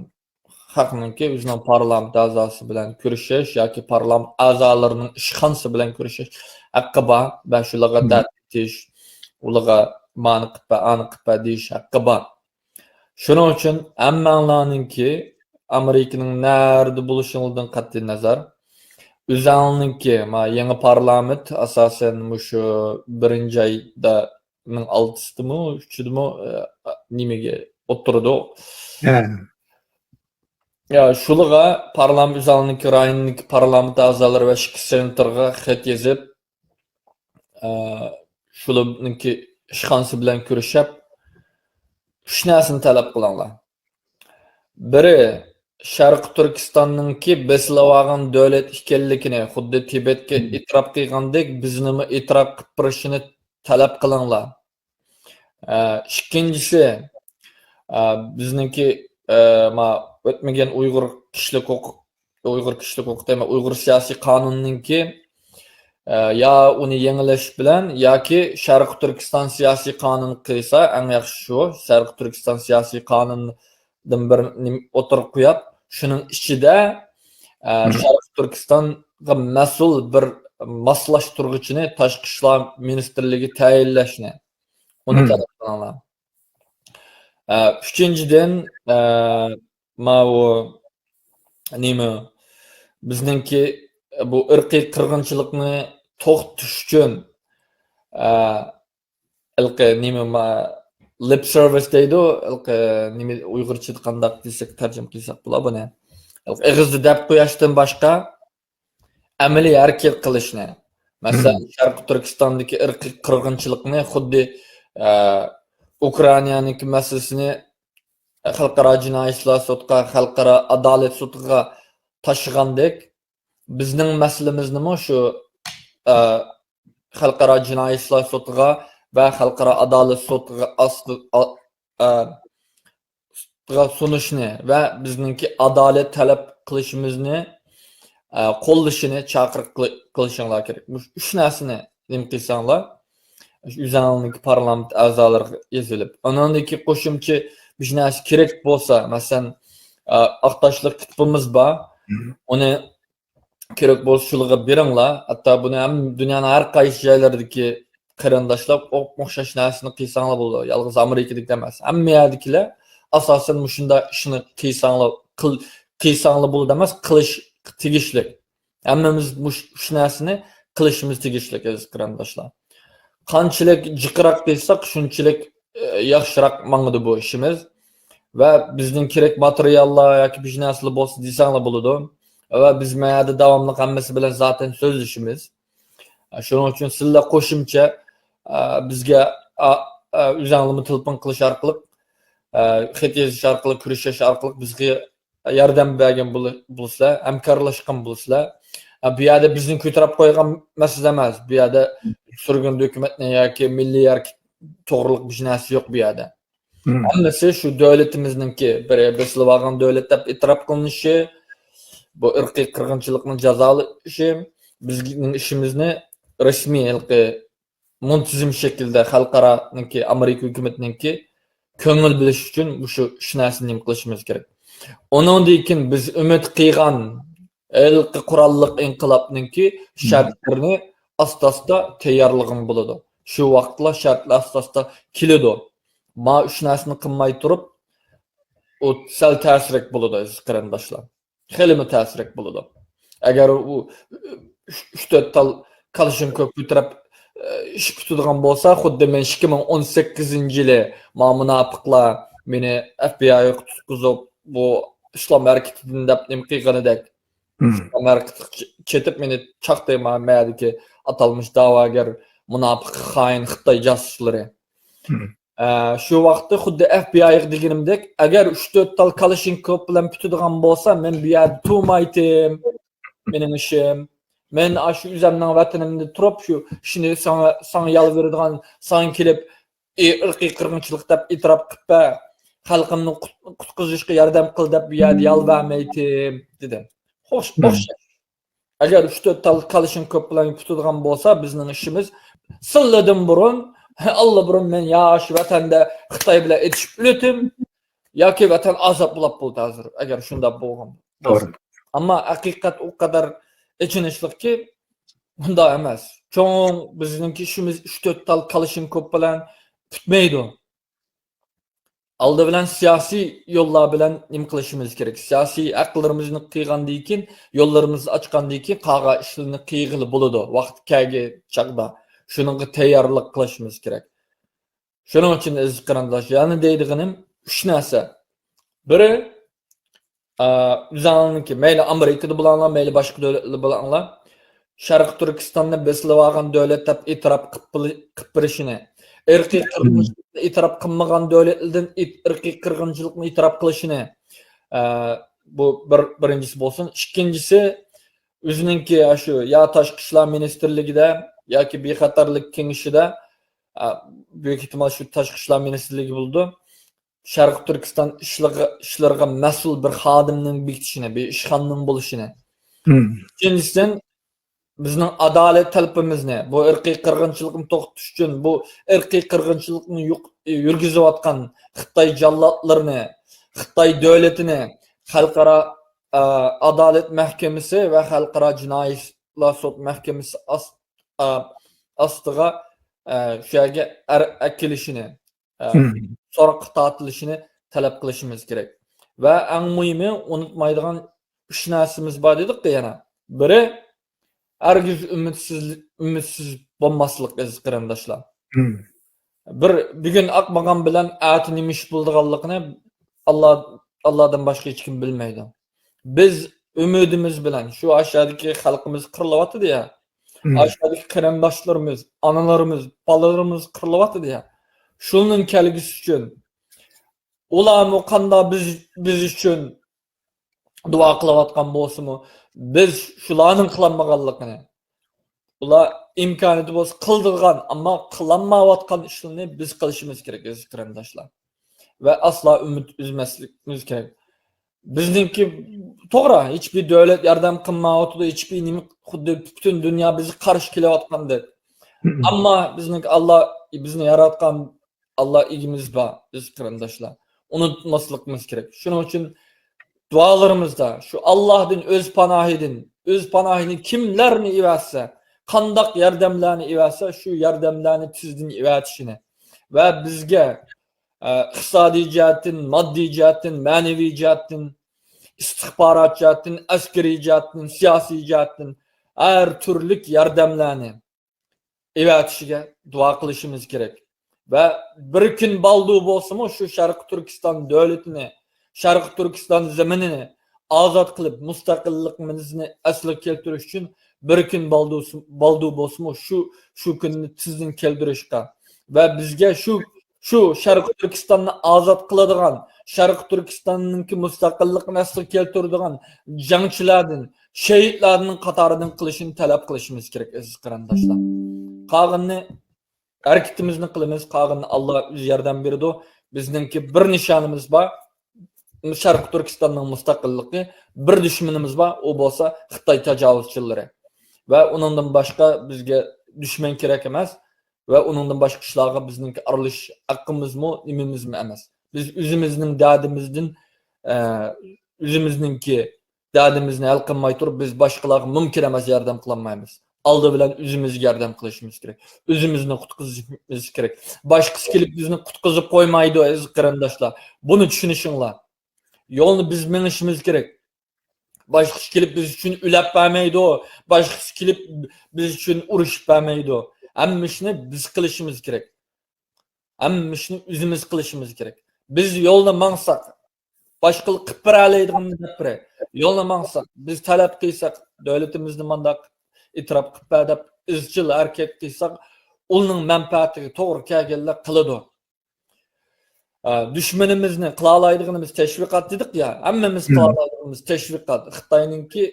خەقنىڭكى ئۆزىنىڭ پارلامېنت ئەزاسى بىلەن كۆرۈشۈش ياكى پارلامېنت ئەزالىرىنىڭ ئىشخانىسى بىلەن كۆرۈشۈش ھەققى بار. ۋە شۇلارغا مم. دەرد ئېيتىش، ئۇلارغا مانى قىلىپ بەر، ئانى قىلىپ بەر دېيىش ھەققى بار. شۇنىڭ ئۈچۈن ھەممەڭلارنىڭكى، ئامېرىكىنىڭ نەدە بولۇشىڭىزدىن قەتئىينەزەر، ئۆزەڭنىڭكى، ما، يېڭى پارلامېنت، ئاساسەن، مۇشۇ بىرىنچى ئايدا، نىڭ ئالتىسىدىمۇ، ئۈچىدىمۇ، ئە، نېمىگە ئولتۇرىدۇ. ھە. يا، شۇلىغا پارلامېنت، ئۆزەڭنىڭكى رايوننىڭكى پارلامېنت ئەزالىرى ۋە ئىككى سېناتورغا خەت يېزىپ، ئە، شۇلارنىڭكى ئىشخانىسى بىلەن كۆرۈشۈپ، ئۈچ نەرسىنى تەلەپ قىلىڭلار. بىرى، شەرقىي تۈركىستاننىڭكى بېسىلىۋالغان دۆلەت ئىكەنلىكىنى، خۇددى تىبەتكە مم. ئېتىراپ قىلغاندەك، بىزنىمۇ ئېتىراپ قىلىپ بېرىشىنى تەلەپ قىلىڭلار. ئە، ئىككىنچىسى، ئە، بىزنىڭكى، ئە، ما، ئۆتمىگەن ئۇيغۇر كىشىلىك ھوقۇق، ئۇيغۇر كىشىلىك ھوقۇق دەيمەن، ئۇيغۇر سىياسىي قانۇنىنىڭكى، ئە، يا ئۇنى يېڭىلاش بىلەن ياكى شەرقىي تۈركىستان سىياسىي قانۇن قىلسا ئەڭ ياخشى شۇ. شەرقىي تۈركىستان سىياسىي قانۇنىدىن بىر نېمە ئوتتۇرىغا قويۇپ، شۇنىڭ ئىچىدە، ئە، مم. شەرقىي تۈركىستانغا مەسئۇل بىر ماسلاشتۇرغۇچىنى تاشقى ئىشلار مىنىستىرلىكى تەيىنلەشنى، ئۇنى مم. تەلەپ قىلىڭلار. ئە، ئۈچىنچىدىن، ئە، ماۋۇ نېمە، بىزنىڭكى، بۇ ئىرقىي قىرغىنچىلىقنى توختىتىش ئۈچۈن، ئە، ھېلىقى نېمە، ما-، lip service دەيدۇ، ھېلىقى نېمە، ئۇيغۇرچىدا قانداق دېسەك، تەرجىمە قىلساق بولا بۇنى؟ ھېلىقى ئېغىزدا دەپ قوياشتىن باشقا ئەمەلىي ھەرىكەت قىلىشنى، مەسىلەن، شەرقىي تۈركىستاندىكى ئىرقىي قىرغىنچىلىقنى خۇددى، ئە، ئۇكرائىنانىڭكى مەسىلىسىنى خەلقئارا جىنايى ئىشلار سوتىغا، خەلقئارا ئادالەت سوتىغا تاشلىغاندەك، بىزنىڭ مەسىلىمىزنىمۇ شۇ، ئە، خەلقئارا جىنايى ئىشلار سوتىغا ۋە خەلقئارا ئادالەت سوتىغا ئاستى-، ئا-، ئە، سوتىغا سۇنۇشنى ۋە بىزنىڭكى ئادالەت تەلەپ قىلىشىمىزنى، ئە، قوللىشىنى چاقىرىق قىلى-، قىلىشىڭلار كېرەك. مۇشۇ ئۈچ نەرسىنى نېمە قىلساڭلار، ئۆزۈڭلارنىڭكى پارلامېنت ئەزالىرىغا يېزىلىپ، ئانىڭدىكى قوشۇمچە بىر نەرسە كېرەك بولسا، مەسىلەن، ئە، ئاقتاشلىق كىتابىمىز بار. ئۇنى كېرەك بولسا شۇلارغا بېرىڭلار. ھەتتا بۇنى ھەم دۇنيانىڭ ھەر قايسى جايلىرىدىكى قېرىنداشلار ئوخشاش نەرسىنى قىلساڭلار بولىدۇ. يالغۇز ئامېرىكىدىكى ئەمەس. ھەممە يەردىكىلەر ئاساسەن مۇشۇنداق ئىشنى قىلساڭلار، قىل-، قىلساڭلار بولىدۇ ئەمەس، قىلىش تېگىشلىك. ھەممىمىز مۇش-، شۇ نەرسىنى قىلىشىمىز تېگىشلىك، ئەزىز قېرىنداشلار. قانچىلىك جىقراق قىلساق، شۇنچىلىك، ئە، ياخشىراق ماڭىدۇ بۇ ئىشىمىز. ۋە بىزنىڭ كېرەك ماتېرىياللار ياكى بىر نەرسىلەر بولسا دېسەڭلار بولىدۇ. ۋە بىز ما يەردە داۋاملىق ھەممىسى بىلەن زاتەن سۆزلىشىمىز. شۇنىڭ ئۈچۈن سىلەر قوشۇمچە، ئە، بىزگە، ئە، ئە، ئۆزەڭلارمۇ تېلېفون قىلىش ئارقىلىق، ئە، خەت يېزىش ئارقىلىق، كۆرۈشۈش ئارقىلىق بىزگە ياردەم بەرگەن بول-، بولسىلەر، ھەمكارلاشقان بولسىلەر. ئە، بۇ يەردە بىزنى كۆتۈرۈپ قويغان مەسىلە ئەمەس. بۇ يەردە سۈرگۈندە ھۆكۈمەتنى ياكى مىللىي ھەرىكەت توغرۇلۇق بىر نەرسە يوق بۇ يەردە. ھەممىسى شۇ دۆلىتىمىزنىڭكى بىر بېسىلىۋالغان دۆلەت دەپ ئېتىراپ قىلىنىشى، بۇ ئىرقىي قىرغىنچىلىقنى جازالىشى، بىزنىڭ ئىشىمىزنى رەسمىي ھېلىقى مۇنتىزىم شەكىلدە خەلقئارانىڭكى، ئامېرىكا ھۆكۈمىتىنىڭكى كۆڭۈل بۆلۈش ئۈچۈن مۇشۇ ئۈچ نەرسىنى نېمە قىلىشىمىز كېرەك. ئۇنىڭدىن كېيىن بىز ئۈمىد قىلغان ھېلىقى قوراللىق ئىنقىلابنىڭكى شەرتلىرىنى ئاستا-ئاستا تەييارلىغىلى بولىدۇ. شۇ ۋاقىتلا شەرتلەر ئاستا-ئاستا كېلىدۇ. ما ئۈچ نەرسىنى قىلماي تۇرۇپ، ئۇ سەل تەسرەك بولىدۇ، ئەزىز قېرىنداشلار. خېلىمۇ تەسرەك بولىدۇ. ئەگەر ئۇ ئۈچ، ئۈچ تۆت تال كالاشنكوف كۆتۈرۈپ، ئىش پۈتىدىغان بولسا، خۇددى مەن ئىككى مىڭ ئون سەككىزىنچى يىلى ما مۇناپىقلار مېنى ئەف بى ئايغا تۇتقۇزۇپ، بۇ ئىسلام ھەرىكىتىدىن دەپ نېمە قىلغىنىدەك. ئىسلام ھەرىكىتىگە چېتىپ مېنى چاقتى ما مەدىكى ئاتالمىش داۋاگەر، مۇناپىق، خائىن خىتاي جاسۇسلىرى. ئە، شۇ ۋاقىتتا خۇددى ئەف بى ئايغا دېگىنىمدەك، ئەگەر ئۈچ تۆت تال كالاشنكوف بىلەن پۈتىدىغان بولسا، مەن بۇ يەردە تۇرمايتتىم. مېنىڭ ئىشىم. مەن ئاشۇ ئۆزۈمنىڭ ۋەتىنىمدە تۇرۇپ، شۇ ئىشنى ساڭا، ساڭا يالۋۇرىدىغان، ساڭا كېلىپ، ئى، ئىرقىي قىرغىنچىلىق دەپ ئېتىراپ قىلىپ بەر، خەلقىمنى قۇت-، قۇتقۇزۇشقا ياردەم قىل دەپ بۇ يەردە يالۋۇرمايتتىم، دېدىم. خوش، ئوخشاش. ئەگەر ئۈچ تۆت تال كالاشنكوف بىلەن پۈتىدىغان بولسا، بىزنىڭ ئىشىمىز سىللىدىن بۇرۇن ئاللىبۇرۇن مەن يا شۇ ۋەتەندە خىتاي بىلەن ئېتىشىپ ئۆلۈتتۈم، ياكى ۋەتەن ئازاد بولاپ بولدى ھازىر، ئەگەر شۇنداق بولغان بولسا. توغرا. ئەمما ھەقىقەت ئۇ قەدەر ئېچىنىشلىقكى، بۇنداق ئەمەس. چوڭ بىزنىڭكى ئىشىمىز ئۈچ تۆت تال كالاشنكوف بىلەن پۈتمەيدۇ. ئالدى بىلەن سىياسىي يوللار بىلەن نېمە قىلىشىمىز كېرەك؟ سىياسىي ھەقلىرىمىزنى قىلغاندىن كېيىن، يوللىرىمىزنى ئاچقاندىن كېيىن، قالغان ئىشلارنى قىلغىلى بولىدۇ. ۋاقىت كەلگەن چاغدا شۇنىڭغا تەييارلىق قىلىشىمىز كېرەك. شۇنىڭ ئۈچۈن، ئەزىز قېرىنداش، يەنە دەيدىغىنىم ئۈچ نەرسە. بىرى، ئا، ئۆزۈڭلارنىڭكى، مەيلى ئامېرىكىدا بولۇڭلار، مەيلى باشقا دۆلەتلەردە بولۇڭلار، شەرقىي تۈركىستاننى بېسىلىۋالغان دۆلەت دەپ ئېتىراپ قىلىپ بىلى-، قىلىپ بېرىشىنى، ئىرقىي قىرغىنچىلىقنى ئېتىراپ قىلمىغان دۆلەتلەردىن ئىت-، ئىرقىي قىرغىنچىلىقنى ئېتىراپ قىلىشىنى، ئە، بۇ بىر، بىرىنچىسى بولسۇن. ئىككىنچىسى، ئۆزىنىڭكى شۇ يا تاشقى ئىشلار مىنىستىرلىكىدە ياكى بىخەتەرلىك كېڭىشىدە، ئە، بۈيۈك ئېھتىمال شۇ تاشقى ئىشلار مىنىستىرلىكى بولىدۇ. شەرقىي تۈركىستان ئىشلىرىغا، ئىشلىرىغا مەسئۇل بىر خادىمنىڭ بېكىتىشىنى، بىر ئىشخانىنىڭ بولۇشىنى. ئۈچىنچىسىدىن، بىزنىڭ ئادالەت تەلىپىمىزنى، بۇ ئىرقىي قىرغىنچىلىقنى توختىتىش ئۈچۈن، بۇ ئىرقىي قىرغىنچىلىقنى يۇق-، يۈرگۈزۈۋاتقان خىتاي جاللاتلىرىنى، خىتاي دۆلىتىنى خەلقئارا، ئە، ئادالەت مەھكىمىسى ۋە خەلقئارا جىنايى ئىشلار سوت مەھكىمىسى ئاس-، ئا-، ئاستىغا، ئە، شۇ يەرگە ئەر-، ئەكېلىشىنى، ئە، سوراققا تارتىلىشىنى تەلەپ قىلىشىمىز كېرەك. ۋە ئەڭ مۇھىمى، ئۇنتۇمايدىغان ئۈچ نەرسىمىز بار دېدۇققۇ يەنە. بىرى، ھەرگىز ئۈمىدسىز، ئۈمىدسىز بولماسلىق، ئەزىز قېرىنداشلار. بىر، بۈگۈن ئاقمىغان بىلەن ئەتە نېمە ئىش بولىدىغانلىقىنى ئاللا، ئاللادىن باشقا ھېچكىم بىلمەيدۇ. بىز ئۈمىدىمىز بىلەن شۇ ئاشۇ يەردىكى خەلقىمىز قىرىلىۋاتىدۇ يا، ئاشۇ يەردىكى قېرىنداشلىرىمىز، ئانىلىرىمىز، بالىلىرىمىز قىرىلىۋاتىدۇ يا. شۇنىڭ كەلگۈسى ئۈچۈن ئۇلارمۇ قانداق بىز، بىز ئۈچۈن دۇئا قىلىۋاتقان بولسىمۇ، بىز شۇلارنىڭ قىلالمىغانلىقىنى، ئۇلار ئىمكانىيىتى بولسا قىلىدىغان، ئەمما قىلالمايۋاتقان ئىشلارنى بىز قىلىشىمىز كېرەك، ئەزىز قېرىنداشلار. ۋە ئاسلا ئۈمىد ئۈزمەسلىكىمىز كېرەك. بىزنىڭكى توغرا، ھېچبىر دۆلەت ياردەم قىلمايۋاتىدۇ، ھېچبىر نېمە، خۇددى پۈتۈن دۇنيا بىزگە قارشى كېلىۋاتقاندەك. ئەمما بىزنىڭكى ئاللا، بىزنى ياراتقان ئاللا ئىگىمىز بار، ئەزىز قېرىنداشلار. ئۇنتۇماسلىقىمىز كېرەك. شۇنىڭ ئۈچۈن دۇئالىرىمىزدا شۇ ئاللاھدىن ئۆز پاناھىدىن، ئۆز پاناھىدىن كىملەرنى ئېۋەتسە، قانداق ياردەملەرنى ئېۋەتسە، شۇ ياردەملەرنى تېزدىن ئېۋەتىشىنى ۋە بىزگە، ئە، ئىقتىسادىي جەھەتتىن، ماددىي جەھەتتىن، مەنىۋى جەھەتتىن، ئىستىخبارات جەھەتتىن، ئەسكىرىي جەھەتتىن، سىياسىي جەھەتتىن ھەر تۈرلۈك ياردەملەرنى ئېۋەتىشىگە دۇئا قىلىشىمىز كېرەك. ۋە بىر كۈن بالدۇر بولسىمۇ شۇ شەرقىي تۈركىستان دۆلىتىنى، شەرقىي تۈركىستان زېمىنىنى ئازاد قىلىپ، مۇستەقىللىقىمىزنى ئەسلىگە كەلتۈرۈش ئۈچۈن بىر كۈن بالدۇر، بالدۇر بولسىمۇ شۇ، شۇ كۈننى تېزدىن كەلتۈرۈشكە ۋە بىزگە شۇ، شۇ شەرقىي تۈركىستاننى ئازاد قىلىدىغان، شەرقىي تۈركىستاننىڭكى مۇستەقىللىقىنى ئەسلىگە كەلتۈرىدىغان جەڭچىلەردىن، شېھىتلەردىن قاتارىدىن قىلىشىنى تەلەپ قىلىشىمىز كېرەك، ئەزىز قېرىنداشلار. قالغىنىنى ھەرىكىتىمىزنى قىلىمىز، قالغىنىنى ئاللا ئۆزى ياردەم بېرىدۇ. بىزنىڭكى بىر نىشانىمىز بار، شەرقىي تۈركىستاننىڭ مۇستەقىللىقى، بىر دۈشمىنىمىز بار، ئۇ بولسا خىتاي تاجاۋۇزچىلىرى. ۋە ئۇنىڭدىن باشقا بىزگە دۈشمەن كېرەك ئەمەس. ۋە ئۇنىڭدىن باشقا ئىشلارغا بىزنىڭكى ئارىلىشىش ھەققىمىزمۇ، نېمىمىزمۇ ئەمەس. بىز ئۆزىمىزنىڭ دەردىمىزدىن، ئە، ئۆزىمىزنىڭكى دەردىمىزنى ھەل قىلماي تۇرۇپ، بىز باشقىلارغا مۇمكىن ئەمەس ياردەم قىلالمايمىز. ئالدى بىلەن ئۆزىمىزگە ياردەم قىلىشىمىز كېرەك. ئۆزىمىزنى قۇتقۇزۇشىمىز كېرەك. باشقىسى كېلىپ بىزنى قۇتقۇزۇپ قويمايدۇ، ئەزىز قېرىنداشلار. بۇنى چۈشىنىشىڭلار. يولنى بىز مېڭىشىمىز كېرەك. باشقىسى كېلىپ بىز ئۈچۈن ئۆلەپ بەرمەيدۇ. باشقىسى كېلىپ بىز ئۈچۈن ئۇرۇشۇپ بەرمەيدۇ. ھەممە ئىشنى بىز قىلىشىمىز كېرەك. ھەممە ئىشنى ئۆزىمىز قىلىشىمىز كېرەك. بىز يولنى ماڭساق، باشقىلار قىلىپ بېرەلەيدىغىنىنى دەپ بېرەي. يولنى ماڭساق، بىز تەلەپ قىلساق، دۆلىتىمىزنى مانداق ئېتىراپ قىلىپ بەر دەپ ئىزچىل ھەرىكەت قىلساق، ئۇنىڭ مەنپەئەتىگە توغرا كەلگەنلەر قىلىدۇ. ئە، دۈشمىنىمىزنى قىلالايدىغىنىمىز تەشۋىقات دېدۇق يا، ھەممىمىز قىلالايدىغىنىمىز تەشۋىقات. خىتاينىڭكى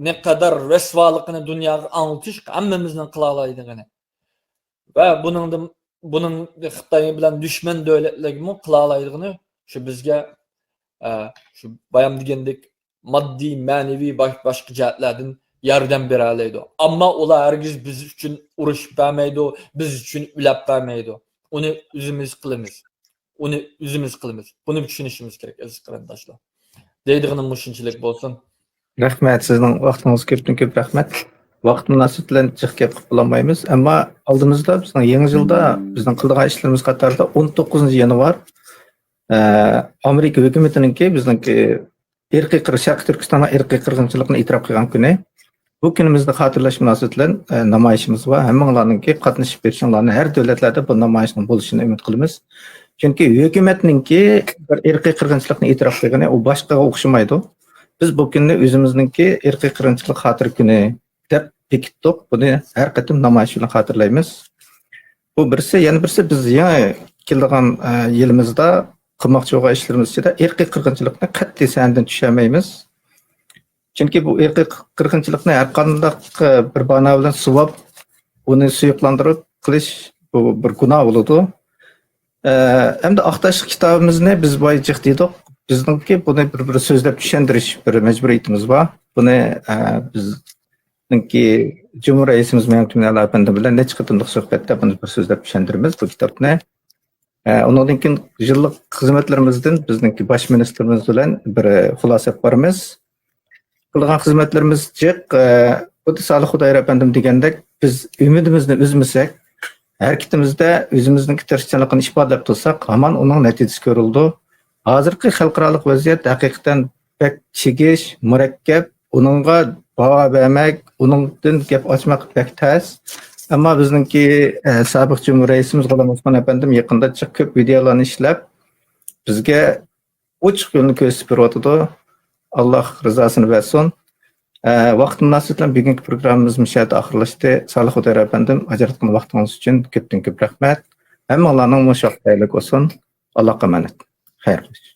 نەقەدەر رەسۋالىقىنى دۇنياغا ئاڭلىتىش ھەممىمىزنىڭ قىلالايدىغىنى. ۋە بۇنىڭدىن، بۇنىڭ خىتاي بىلەن دۈشمەن دۆلەتلەرگىمۇ قىلالايدىغىنى شۇ بىزگە، ئە، شۇ بايام دېگەندەك ماددىي، مەنىۋى، باش-، باشقا جەھەتلەردىن ياردەم بېرەلەيدۇ. ئەمما ئۇلار ھەرگىز بىز ئۈچۈن ئۇرۇشۇپ بەرمەيدۇ، بىز ئۈچۈن ئۆلەپ بەرمەيدۇ. ئۇنى ئۆزىمىز قىلىمىز. ئۇنى ئۆزىمىز قىلىمىز. بۇنى چۈشىنىشىمىز كېرەك، ئەزىز قېرىنداشلار. دەيدىغىنىم مۇشۇنچىلىك بولسۇن. رەھمەت، سىزنىڭ ۋاقتىڭىزغا كۆپتىن كۆپ رەھمەت. ۋاقىت مۇناسىۋىتى بىلەن جىق گەپ قىلىپ بولالمايمىز. ئەمما ئالدىمىزدا بىزنىڭ يېڭى يىلدا بىزنىڭ قىلىدىغان ئىشلىرىمىز قاتارىدا ئون توققۇزىنچى يانۋار، ئە، ئامېرىكا ھۆكۈمىتىنىڭكى بىزنىڭكى ئىرقىي قىر-، شەرقىي تۈركىستانغا ئىرقىي قىرغىنچىلىقنى ئېتىراپ قىلغان كۈنى. بۇ كۈنىمىزنى خاتىرىلەش مۇناسىۋىتى بىلەن، ئە، نامايىشىمىز بار. ھەممىڭلارنىڭكى قاتنىشىپ بېرىشىڭلارنى، ھەر دۆلەتلەردە بۇ نامايىشنىڭ بولۇشىنى ئۈمىد قىلىمىز. چۈنكى ھۆكۈمەتنىڭكى بىر ئىرقىي قىرغىنچىلىقنى ئېتىراپ قىلغىنى ئۇ باشقىغا ئوخشىمايدۇ. بىز بۇ كۈننى ئۆزىمىزنىڭكى ئىرقىي قىرغىنچىلىق خاتىرە كۈنى دەپ بېكىتتۇق. بۇنى ھەر قېتىم نامايىش بىلەن خاتىرىلەيمىز. بۇ بىرسى، يەنە بىرسى، بىز يېڭى كېلىدىغان، ئە، يىلىمىزدا قىلماقچى بولغان ئىشلىرىمىز ئىچىدە ئىرقىي قىرغىنچىلىقنى قەتئىي سەھنىدىن چۈشۈرمەيمىز. چۈنكى بۇ ئىرقىي قىرغىنچىلىقنى ھەر قانداق، ئە، بىر بانا بىلەن سۇۋاپ، ئۇنى سۇيۇقلاندۇرۇپ قىلىش، بۇ بىر گۇناھ بولىدۇ. ئە، ئەمدى ئاق تاشلىق كىتابىمىزنى بىز بايا جىق دېدۇق. بىزنىڭكى بۇنى بىر، بىر سۆزلەپ چۈشەندۈرۈش بىر مەجبۇرىيىتىمىز بار. بۇنى، ئە، بىزنىڭكى جۇمھۇر رەئىسىمىز مەمتىمىن ئەلا ئەپەندى بىلەن نەچچە قېتىملىق سۆھبەتتە بۇنى بىر سۆزلەپ چۈشەندۈرىمىز، بۇ كىتابنى. ئە، ئۇنىڭدىن كېيىن يىللىق خىزمەتلىرىمىزدىن بىزنىڭكى باش مىنىستىرىمىز بىلەن بىر خۇلاسە ئېلىپ بارىمىز. قىلغان خىزمەتلىرىمىز جىق. ئە، خۇددى سالىھ خۇدايار ئەپەندىم دېگەندەك، بىز ئۈمىدىمىزنى ئۈزمىسەك، ھەرىكىتىمىزدە ئۆزىمىزنىڭ تىرىشچانلىقىنى ئىپادىلەپ تۇرساق، ھامان ئۇنىڭ نەتىجىسى كۆرۈلىدۇ. ھازىرقى خەلقئارالىق ۋەزىيەت ھەقىقەتەن بەك چىگىش، مۇرەككەپ، ئۇنىڭغا باھا بەرمەك، ئۇنىڭدىن گەپ ئاچماق بەك تەس. ئەمما بىزنىڭكى، ئە، سابىق جۇمھۇر رەئىسىمىز غۇلام ئوسمان ئەپەندىم يېقىندا جىق كۆپ ۋىدېئولارنى ئىشلەپ، بىزگە ئوچۇق يولنى كۆرسىتىپ بېرىۋاتىدۇ. ئاللاھ رىزاسىنى بەرسۇن. ئە، ۋاقىت مۇناسىۋىتى بىلەن بۈگۈنكى پروگراممىمىز مۇشۇ يەردە ئاخىرلاشتى. سالىھ خۇدايار ئەپەندىم، ئاجراتقان ۋاقتىڭىز ئۈچۈن كۆپتىن كۆپ رەھمەت. ھەممىڭلارنىڭ مۇشۇ ۋاقىت خەيرلىك بولسۇن. ئاللاھقا ئامانەت. خەير خوش.